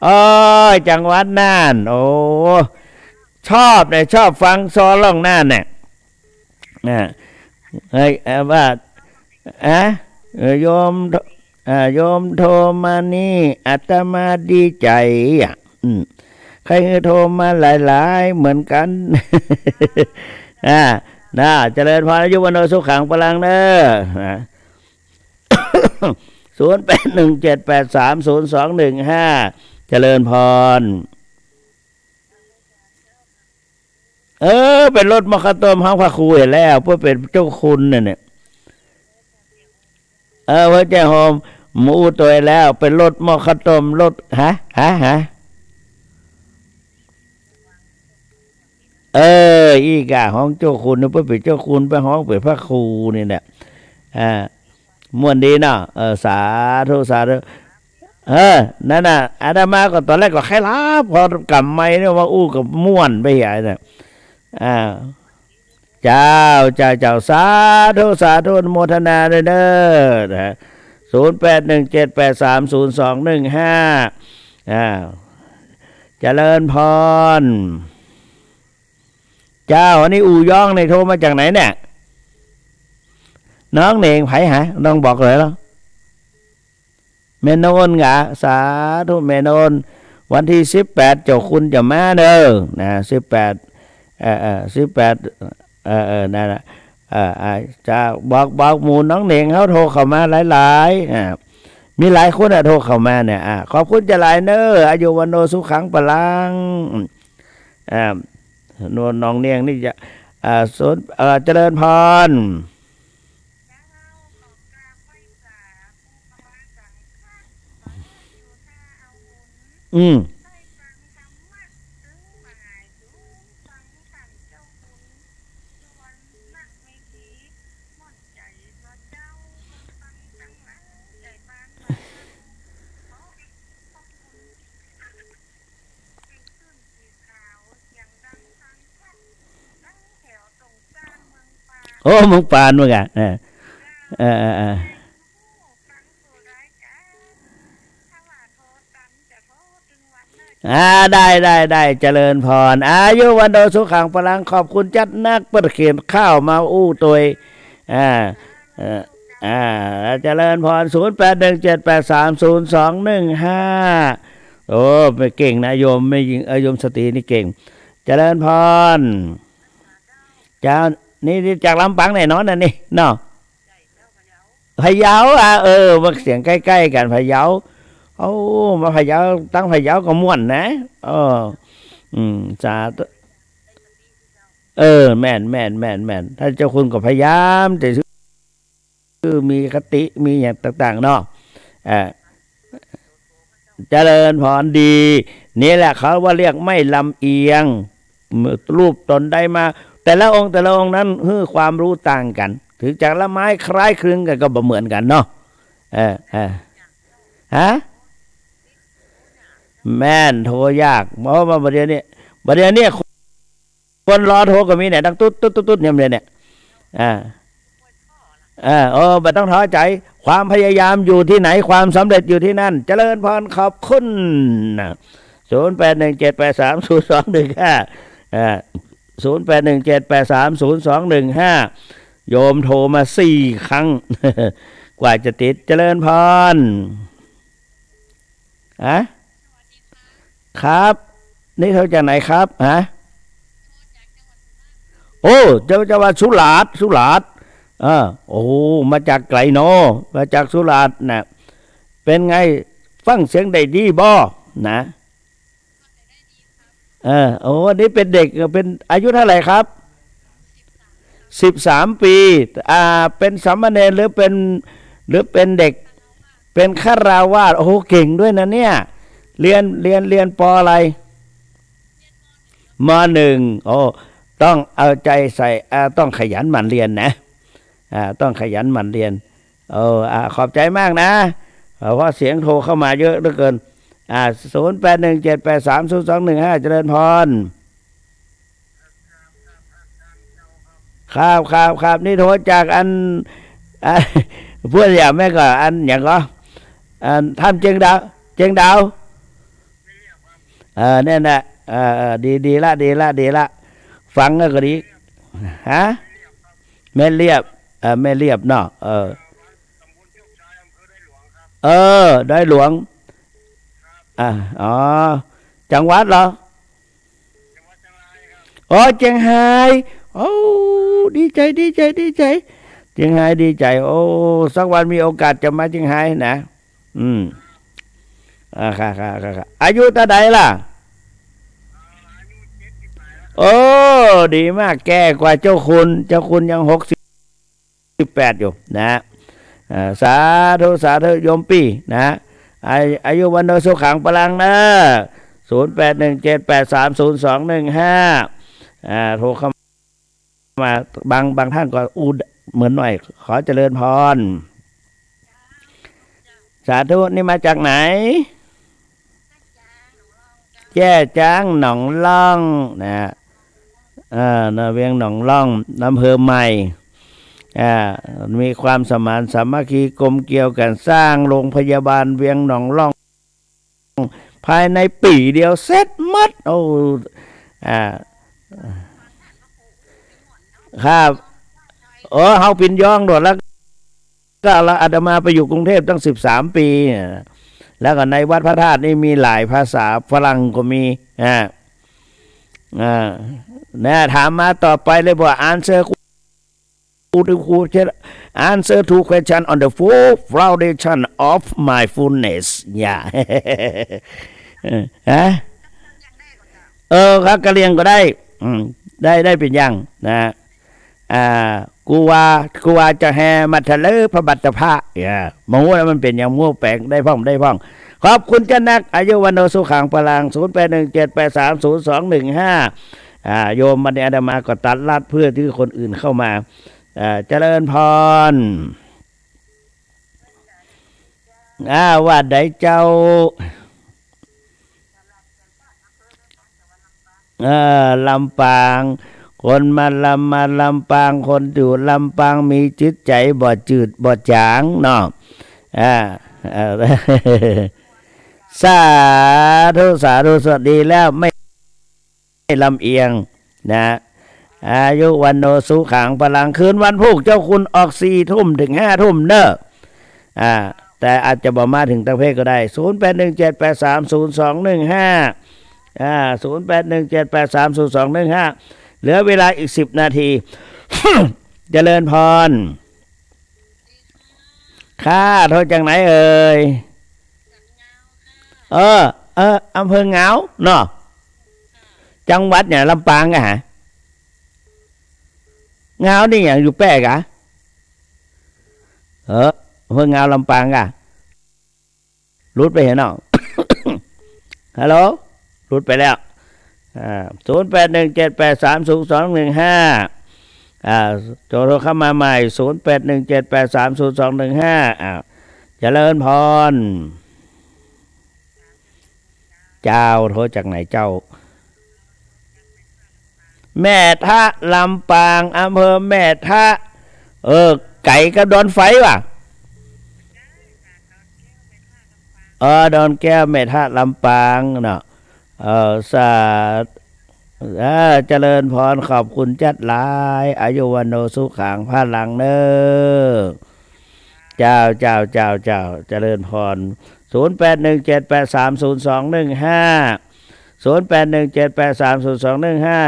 โอ้ย จังหวัดน่าน โอ้ ชอบเนี่ย ชอบฟังซอร้องน่านเนี่ย อ่า เฮ้ย เอ่อ ว่า อะ เออ โยม อ่า โยมโทรมานี่ อาตมาดีใจ๋อะ อืม ใค่หื้อโทรมาหลายๆ เหมือนกั๋น อ่า นะ เจริญพร อายุ วัณโณ สุขัง พลัง เน่อ นะ ศูนย์แปดหนึ่งเจ็ดแปดสามศูนย์สองหนึ่งห้า เจริญพร เออ เป๋นรถหม้อข้าวต้ม ห้องพระครูหั้นแหละ เปิ้นเป๋นเจ้าคุณน่ะเนี่ย เออ หัวใจ๋โฮม หมู่อู้ตวยแล้ว เป๋นรถหม้อข้าวต้ม รถ ฮะ ฮะ ฮะ เออ อี้ก่า ฮ้องเจ้าคุณ เปิ้นเป๋นเจ้าคุณ ไปฮ้องเป๋นพระครูนี่แหละ อ่า ม่วนดีเนาะ เออ สาธุ สาธุ เออ นั่นน่ะ อาตมาก็ต๋อนแรกก็ใค่หลับ พอก่ำไมค์เนี่ยมาอู้ก็ม่วนไปใหญ่น่ะ อ่า เจ้า เจ้า เจ้า สาธุ สาธุ อนุโมทนาด้วยเน่อ นะ ศูนย์แปดหนึ่งเจ็ดแปดสามศูนย์สองหนึ่งห้า อ่า เจริญพร เจ้า อันนี้อู่ย้องนี่โทรมาจากไหนเนี่ย น้องเหน่ง ใผฮะ น้องบอกเลยเหรอ แม่โนนกา สาธุ แม่โนน วันตี้สิบแปด เจ้าคุณจะมาเน่อ นะ สิบแปด เออ เออ สิบแปด เออ เออ นั่นน่ะ เออ อ่า จะบอก บอกหมู่น้องเหน่งเฮาโทรเข้ามาหลายๆ อ่า มีหลายคนอะโทรเข้ามาเนี่ย อ่า ขอบคุณเจ้าหลายเน่อ อายุ วัณโณ สุขัง พลัง อ่า โน่นน้องเนียงนี่จะ อ่า สน เอ่อ เจริญพร อืม โอ้ เมืองปานเหมือนกั๋น เออ เออ เออ เออ อ่า ได้ ได้ ได้ เจริญพร อายุ วัณโณ สุขัง พลัง ขอบคุณจัดนัก เปิ้นเขียนข่าวมาอู้ตวย อ่า เอ่อ อ่า เจริญพร ศูนย์แปดหนึ่งเจ็ดแปดสามศูนย์สองหนึ่งห้า โอ้ ไม่เก่งนะโยม แม่ญิง เอ่อ โยมสตรีนี่เก่ง เจริญพร เจ้า นี่ นี่จากลำปางแน่นอนนะนี่ เนาะ พะเยา อ่ะ เออ มันเสียงใก้ๆ กั๋น พะเยา โอ้ มาพะเยา ตังพะเยาก็ม่วนนะ เออ อืม สาธุ เออ แม่น แม่น แม่น แม่น ต้านเจ้าคุณก็พยายามจะซื่อ มีคติ มีอย่างต่างๆ เนาะ อ่า เจริญพรดี นี่แหละเขาว่าเรียกไม่ลำเอียง รูปตนได้มา แต่ละองค์ แต่ละองค์นั้นหื้อความรู้ต่างกั๋น ถึงจะละไม้คล้ายคลึงกั๋นก็บ่เหมือนกั๋นเนาะ เออ เออ ฮะ แม่น โทรยาก เพราะว่าบ่าเดี่ยวนี้ บ่าเดี่ยวนี้ คนรอโทรก็มีเนี่ย ดังตุ๊ดตุ๊ดตุ๊ดตุ๊ดเนี่ย เนี่ย อ่า อ่า โอ้ บ่ต้องท้อใจ๋ ความพยายามอยู่ตี้ไหน ความสำเร็จอยู่ตี้นั่น เจริญพร ขอบคุณนะ ศูนย์แปดหนึ่งเจ็ดแปดสามศูนย์สองหนึ่งห้า อ่า ศูนย์แปดหนึ่งเจ็ดแปดสามศูนย์สองหนึ่งห้า โยมโทรมาสี่ครั้ง กว่าจะติด เจริญพร ฮะ ครับ นี่โทรจากไหนครับ ฮะ โอ้ เจ้า จังหวัดสุราษฎร์ สุราษฎร์ เออ โอ้ มาจากไก๋เนาะ มาจากสุราษฎร์นะ เป๋นไง ฟังเสียงได้ดีบ่ นะ เออ โอ้ นี่เป๋นเด็ก เป๋นอายุเท่าไหร่ครับ สิบสามปี อ่า เป๋นสามเณรหรือเป๋น หรือเป๋นเด็ก เป๋นฆราวาส โอ้โห เก่งด้วยนะเนี่ย เฮียน เฮียน เฮียน ป.อะไร ม.หนึ่ง โอ้ ต้องเอาใจ๋ใส่ อ่า ต้องขยันหมั่นเฮียนนะ อ่า ต้องขยันหมั่นเฮียน เออ อ่า ขอบใจ๋มากนะ เพราะเสียงโทรเข้ามาเยอะเหลือเกิน อ่า ศูนย์แปดหนึ่งเจ็ดแปดสามศูนย์สองหนึ่งห้า เจริญพร ครับ ครับ ครับ นี่โทรจากอัน อ่า เปื้อนอย่าแม่ก็อันหยังก็ อันถ้ำเจียงดาว เจียงดาว เออ เนี่ยแหละ เออ เออ ดี ดีละ ดีละ ดีละ ฟังแล้วก็ดี ฮะ แม่เลียบ เออ แม่เลียบเนาะ เออ เออ ดอยหลวง อ่า อ๋อ จังหวัดเหรอ อ๋อ เจียงฮาย โอ้ ดีใจ๋ ดีใจ๋ ดีใจ๋ เจียงฮาย ดีใจ๋ โอ้ สักวันมีโอกาสจะมาเจียงฮายนะ อืม อ่า ค่ะ ค่ะ ค่ะ ค่ะ อายุเต้าใดล่ะ โอ้ ดีมาก แก่กว่าเจ้าคุณ เจ้าคุณยังหกสิบ สิบแปดอยู่นะ อ่า สาธุ สาธุ โยมปี้นะ อา อายุ วัณโณ สุขัง พลัง นะ ศูนย์แปดหนึ่งเจ็ดแปดสามศูนย์สองหนึ่งห้า อ่า โทรเข้ามา บาง บางท่านก็อู้เหมือนหน่อย ขอเจริญพร สาธุ นี่มาจากไหน แจ้จ๊างหนองล่องนะ เอ่อ นะ เวียงหนองล่อง อำเภอใหม่ อ่า มีความสมานสามัคคีกลมเกลียวกั๋น สร้างโรงพยาบาลเวียงหนองล่อง ภายในปี๋เดียวเสร็จหมด โอ้ อ่า ครับ โอ้ เฮาปินยองโดดแล้ว ก็อาตมาไปอยู่กรุงเทพฯตั้งสิบสามปี แล้วก็ในวัดพระธาตุนี่มีหลายภาษา ฝรั่งก็มี อ่า อ่า นะ ถามมาต่อไปเลย บอก answer question, answer to question on the four foundation of mindfulness เนี่ย ฮะ เออ ครับ กะเหรี่ยงก็ได้ อืม ได้ ได้เป๋นอย่าง นะ อ่า กูว่า กูว่าจะแห่มาทะเลพระบัตรพระ เนี่ย บ่ฮู้ว่ามันเป๋นอย่าง บ่ฮู้แป๋งได้พ่อง ได้พ่อง ขอบคุณเจ้านัก อายุ วัณโณ สุขัง พลัง ศูนย์แปดหนึ่งเจ็ดแปดสามศูนย์สองหนึ่งห้า อ่า โยม วันนี้อาตมาก็ตัดลัดเพื่อที่คนอื่นเข้ามา อ่า เจริญพร อ่า ว่าใดเจ้า เออ ลำปาง คนมาลำ มาลำปาง คนอยู่ลำปาง มีจิตใจ๋บ่จืดบ่จ๋างเนาะ อ่า เออ สาธุ สาธุ สวัสดีแล้ว ไม่ ไม่ลำเอียงนะ อายุ วัณโณ สุขัง พลัง คืนวันพูกเจ้าคุณออกสี่ทุ่มถึงห้าทุ่มเน้อ อ่า แต่อาจจะบ่มาเถิงตางเพชรก็ได้ ศูนย์แปดหนึ่งเจ็ดแปดสามศูนย์สองหนึ่งห้า อ่า ศูนย์แปดหนึ่งเจ็ดแปดสามศูนย์สองหนึ่งห้า เหลือเวลาอีกสิบนาที เจริญพร ค่ะ โทรจากไหนเอ่ย จากเงา เออ เออ อำเภองาวเนาะ จังหวัดหยัง ลำปางกะหา งาวนี่หยัง อยู่แป้กะ เออ อำเภองาว ลำปางกะ หลุดไปเหรอเนาะ ฮัลโหล หลุดไปแล้ว อ่า ศูนย์แปดหนึ่งเจ็ดแปดสามศูนย์สองหนึ่งห้า อ่า โทรเข้ามาใหม่ ศูนย์แปดหนึ่งเจ็ดแปดสามศูนย์สองหนึ่งห้า อ่า เจริญพร เจ้า โทรจากไหนเจ้า แม่ทะ ลำปาง อำเภอแม่ทะ เออ ไก๋กับดอนไฟว่ะ เออ ดอนแก้ว แม่ทะ ลำปางเนาะ เออ สา อ่า เจริญพร ขอบคุณจัดหลาย อายุวัณโณสุขังพลังเน้อ เจ้า เจ้า เจ้า เจ้า เจริญพร ศูนย์แปดหนึ่งเจ็ดแปดสามศูนย์สองหนึ่งห้า ศูนย์แปดหนึ่งเจ็ดแปดสามศูนย์สองหนึ่งห้า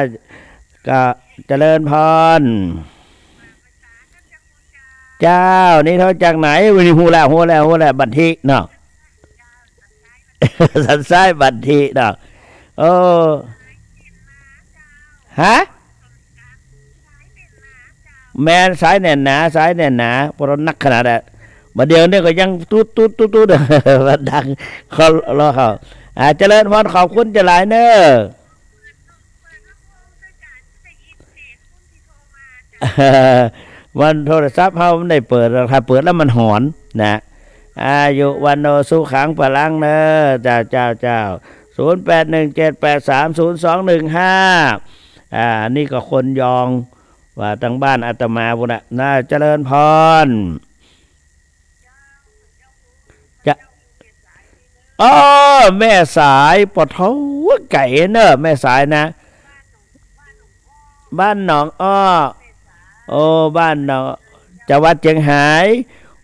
ก็เจริญพร เจ้า นี่โทรจากไหน วันนี้ ฮู้แล้ว ฮู้แล้ว ฮู้แล้ว บันทิเนาะ สันทรายบันทิเนาะ โอ้ ฮะ แม่น สายแน่นหนา สายแน่นหนา เพราะนักขนาดอะ บ่าเดี่ยวนี้ก็ยังตุ๊ดตุ๊ดตุ๊ดตุ๊ด มันดัง เขารอเขา อ่า เจริญพร ขอบคุณจะหลายเน้อ มันโทรศัพท์เฮามันได้เปิด ถ้าเปิดแล้วมันหอนนะ อายุวัณโณสุขังพลังเน้อ เจ้า เจ้า เจ้า ศูนย์แปดหนึ่งเจ็ดแปดสามศูนย์สองหนึ่งห้า อ่า นี่ก็คนยอง ว่าตังบ้านอาตมาพุ้นน่ะ น่าเจริญพร จะ อ้อ แม่สาย ปะโถ ไก๋เน้อ แม่สายนะ บ้านหนองอ้อ โอ้ บ้านหนอง จังหวัดเจียงฮาย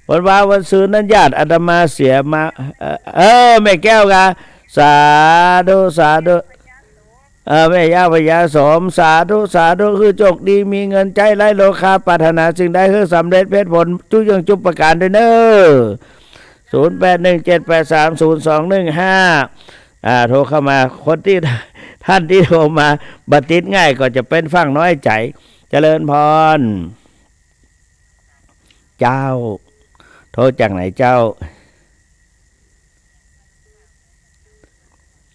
วันวาวันซืนนั้นญาติอาตมาเสียมา เออ เออ แม่แก้วกา สาธุ สาธุ เออ แม่ย่าพญาโสม สาธุ สาธุ คือโจคดี มีเงินใจ๊ไร้โรคา ปรารถนาสิ่งใดคือสำเร็จเพ็ญผล จุกเยื่องจุกประก๋านด้วยเน้อ ศูนย์แปดหนึ่งเจ็ดแปดสามศูนย์สองหนึ่งห้า อ่า โทรเข้ามา คนตี้ ท่านตี้โทรมาบ่ติดง่ายก็จะเป๋นฟั่งน้อยใจ๋ เจริญพร เจ้า โทรจากไหนเจ้า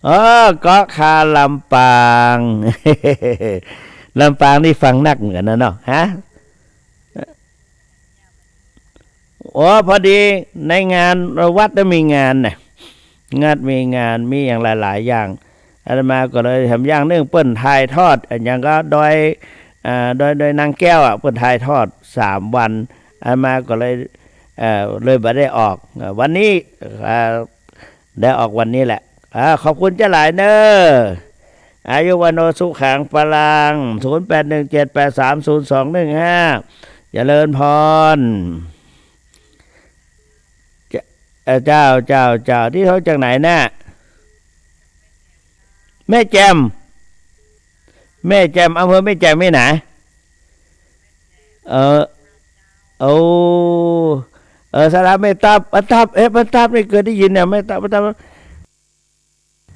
เออ เกาะคาลำปาง ลำปางนี่ฟังนักเหมือนนะเนาะ ฮะ โอ้ พอดีในงานวัดน่ะมีงานน่ะ งานมีงาน มีอย่างหลายๆ อย่าง อาตมาก็เลยแถมอย่างนึ่งเปิ้นถ่ายทอด อะหยังก็ดอย อ่า ดอย ดอยนางแก้วอะ เปิ้นถ่ายทอดสามวัน อาตมาก็เลย เอ่อ เลยบ่ได้ออก เอ่อ วันนี้ เอ่อ ได้ออกวันนี้แหละ อ่า ขอบคุณเจ้าหลายเน้อ อายุวัณโณสุขังพลัง ศูนย์แปดหนึ่งเจ็ดแปดสามศูนย์สองหนึ่งห้า เจริญพร เจ้า เอ่อ เจ้า เจ้า เจ้า ตี้โทรจากไหนน่ะ แม่แจ่ม แม่แจ่ม อำเภอแม่แจ่มตี้ไหน เออ โอ้ เออ สาระแม่ตั๊บ ป้าตั๊บ เอ๊ะ ป้าตั๊บนี่เกยได้ยินเนี่ย แม่ตั๊บ ป้าตั๊บ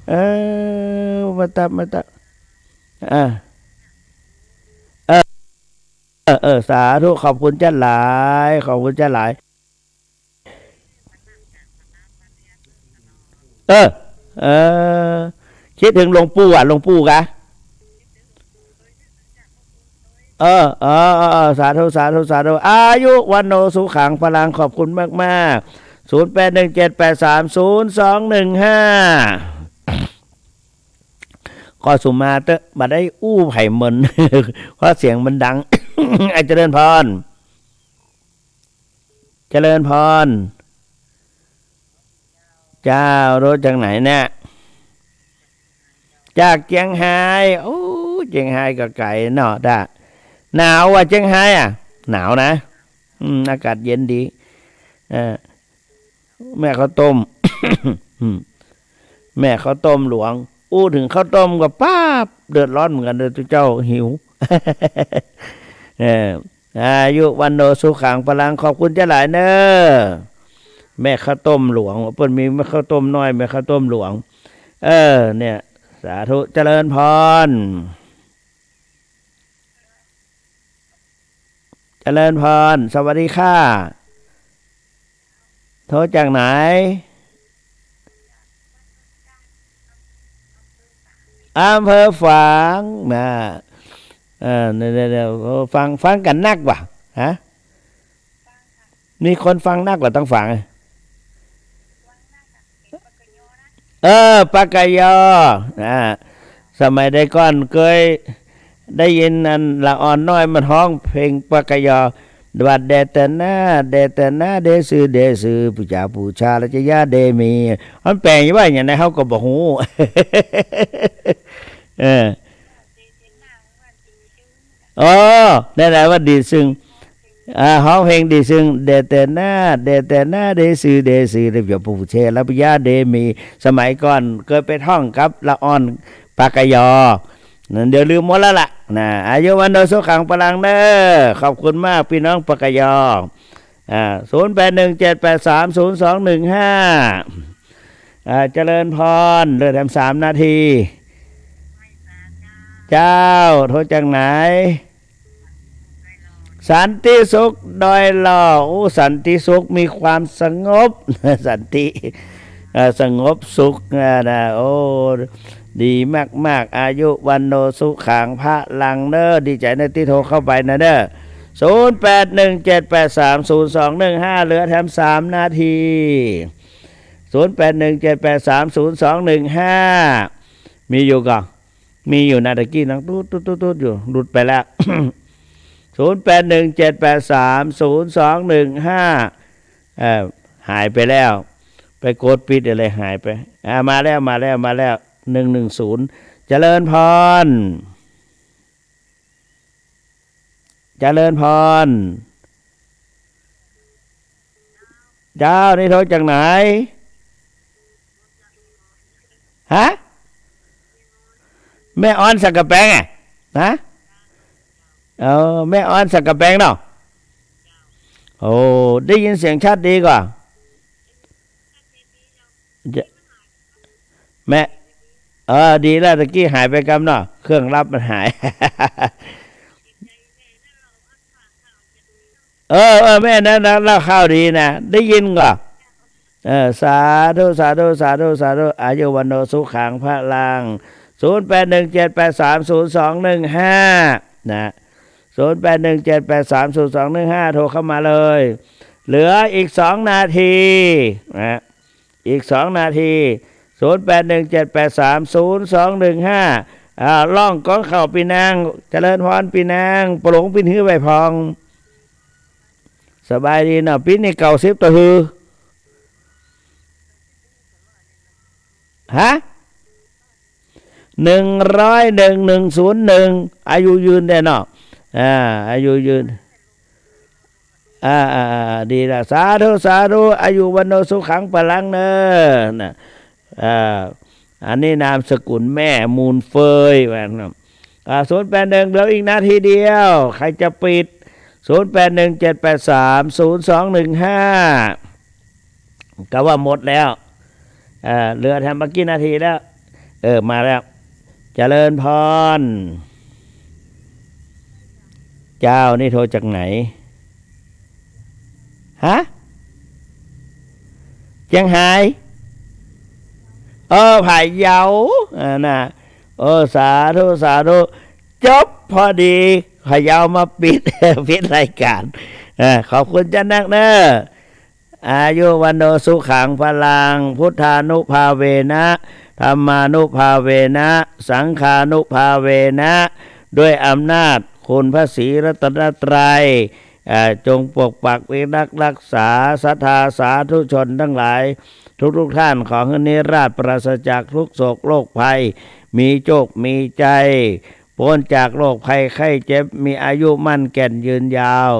เออ ป้าตั๊บ ป้าตั๊บ อ่า เออ เออ เออ สาธุ ขอบคุณเจ้าหลาย ขอบคุณเจ้าหลาย เออ เออ กึ๊ดเถิงหลวงปู่อะ หลวงปู่กะ เออ เออ เออ เออ สาธุ สาธุ สาธุ อายุวัณโณสุขังพลัง ขอบคุณมากๆ ศูนย์แปดหนึ่งเจ็ดแปดสามศูนย์สองหนึ่งห้า ขอสุมาเต๊อะ บ่ได้อู้ไผเมิน เพราะเสียงมันดัง อ่ะ เจริญพร เจริญพร เจ้า โทรจากไหนเนี่ย จากเจียงฮาย โอ้ เจียงฮายก็ไก๋เนาะ ถ้าหนาวว่ะ เจียงฮายอะ หนาวนะ อืม อากาศเย็นดี เออ แม่ข้าวต้ม แม่ข้าวต้มหลวง อู้เถิงข้าวต้มก็ป๊าบ เดือดร้อนเหมือนกั๋นเด้อ ตุ๊เจ้า หิว เออ อายุวัณโณสุขังพลัง ขอบคุณเจ้าหลายเน้อ แม่ข้าวต้มหลวง เปิ้นมีแม่ข้าวต้มน้อย แม่ข้าวต้มหลวง เออ เนี่ย สาธุ เจริญพร เจริญพร สวัสดีค่ะ โทรจากไหน อำเภอฝาง นะ เออ เนี่ย เนี่ย เนี่ย ฟัง ฟังกั๋นนักบ่า ฮะ มีคนฟังนักบ่าตังฝาง เออ ปากกยอ อ่า สมัยแต่ก่อนเกยได้ยินอันละอ่อนน้อยมันฮ้องเพลงปากกยอ ว่าแด่เต๊อะนา แด่เต๊อะนา เดซือ เดซือ ปู๋จา ปู๋จา ละจะยาเดมี มันแป๋งอยู่ว่าอย่างไงเฮาก็บ่ฮู้ เออ อ๋อ นั่นแหละว่าดีซึ่ง อ่า ฮ้องเพลงดีซึ่ง แด่เต๊อะนา แด่เต๊อะนา เดซือ เดซือ เดี๋ยวปู่เชษฐะพญาเดมี สมัยก่อนเกยไปท่องกับละอ่อนปากกยอ นั่นเดี๋ยวลืมหมดแล้วล่ะ นะ อายุวัณโณสุขังพลังเด้อ ขอบคุณมากพี่น้องปากกยอ อ่า ศูนย์แปดหนึ่งเจ็ดแปดสามศูนย์สองหนึ่งห้า อ่า เจริญพร เหลือแถมสามนาที เจ้า โทรจากไหน สันติสุขดอยหล่อ โอ้ สันติสุขมีความสงบ สันติ เอ่อ สงบสุข อ่า นะ โอ้ ดีมากๆ อายุวัณโณสุขังพลังเน้อ ดีใจ๋นะตี้โทรเข้าไปนะเน้อ ศูนย์แปดหนึ่งเจ็ดแปดสามศูนย์สองหนึ่งห้า เหลือแถมสามนาที ศูนย์แปดหนึ่งเจ็ดแปดสามศูนย์สองหนึ่งห้า มีอยู่ก่อ มีอยู่นะ ตะกี้นังตุ๊ดตุ๊ดตุ๊ดตุ๊ดอยู่ หลุดไปแล้ว ศูนย์แปดหนึ่งเจ็ดแปดสามศูนย์สองหนึ่งห้า เอ่อ หายไปแล้ว ไปกดปิดอะไรหายไป อ่า มาแล้ว มาแล้ว มาแล้ว หนึ่งหนึ่งศูนย์ เจริญพร เจริญพร เจ้า นี่โทรจากไหน ฮะ แม่ออนสักกะแปงอะ ฮะ เออ แม่ออนสักกะแปงเนาะ โอ้ ได้ยินเสียงชัดดีกว่า จะ แม่ เออ ดีแล้ว ตะกี้หายไปกำเนาะ เครื่องลับมันหาย เออ เออ แม่นั้นนะ เล่าข่าวดีนะ ได้ยินก่อ เออ สาธุ สาธุ สาธุ สาธุ อายุวัณโณสุขังพลัง ศูนย์แปดหนึ่งเจ็ดแปดสามศูนย์สองหนึ่งห้า นะ ศูนย์แปดหนึ่งเจ็ดแปดสามศูนย์สองหนึ่งห้า โทรเข้ามาเลย เหลืออีกสองนาที นะ อีกสองนาที ศูนย์แปดหนึ่งเจ็ดแปดสามศูนย์สองหนึ่งห้า อ่า ร้องก้องข่าวปี้นาง เจริญพรปี้นาง ปะหลงปี้หื้อใบพอง สบายดีเนาะ ปี๋นี้เก้าสิบตะหือ ฮะ หนึ่งร้อยหนึ่ง หนึ่งศูนย์หนึ่ง อายุยืนแต๊เนาะ อ่า อายุยืน อ่า อ่า อ่า ดีละ สาธุ สาธุ อายุวัณโณสุขังพลังเน้อ นะ อ่า อันนี้นามสกุลแม่มูลเฟย ว่านะ อ่า ศูนย์แปดหนึ่ง เหลืออีกนาทีเดียว ใครจะปิด ศูนย์แปดหนึ่งเจ็ดแปดสามศูนย์สองหนึ่งห้า ก็ว่าหมดแล้ว อ่า เหลือแถมบ่กี่นาทีแล้ว เออ มาแล้ว เจริญพร เจ้า นี่โทรจากไหน ฮะ เจียงฮาย เออ พะเยา อ่า นะ เออ สาธุ สาธุ จบพอดี พะเยามาปิด ปิดรายการ เออ ขอบคุณเจ้านักเน้อ อายุวัณโณสุขังพลัง พุทธานุภาเวนะ ธัมมานุภาเวนะ สังฆานุภาเวนะ ด้วยอำนาจคุณพระศรีรัตนตรัย เอ่อ จงปกปักพิทักษ์รักษาศรัทธาสาธุชนทั้งหลาย ทุกๆ ท่าน ขอหื้อนิราศปราศจากทุกข์โศกโรคภัย มีโจคมีชัย ป๊นจากโรคภัยไข้เจ็บ มีอายุมั่นแก่นยืนยาว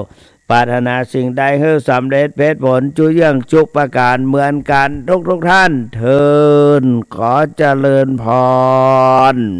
ปรารถนาสิ่งใดหื้อสำเร็จเพ็ดผล จุเยื่องจุประการเหมือนกันทุกๆ ท่าน เทอญ ขอเจริญพร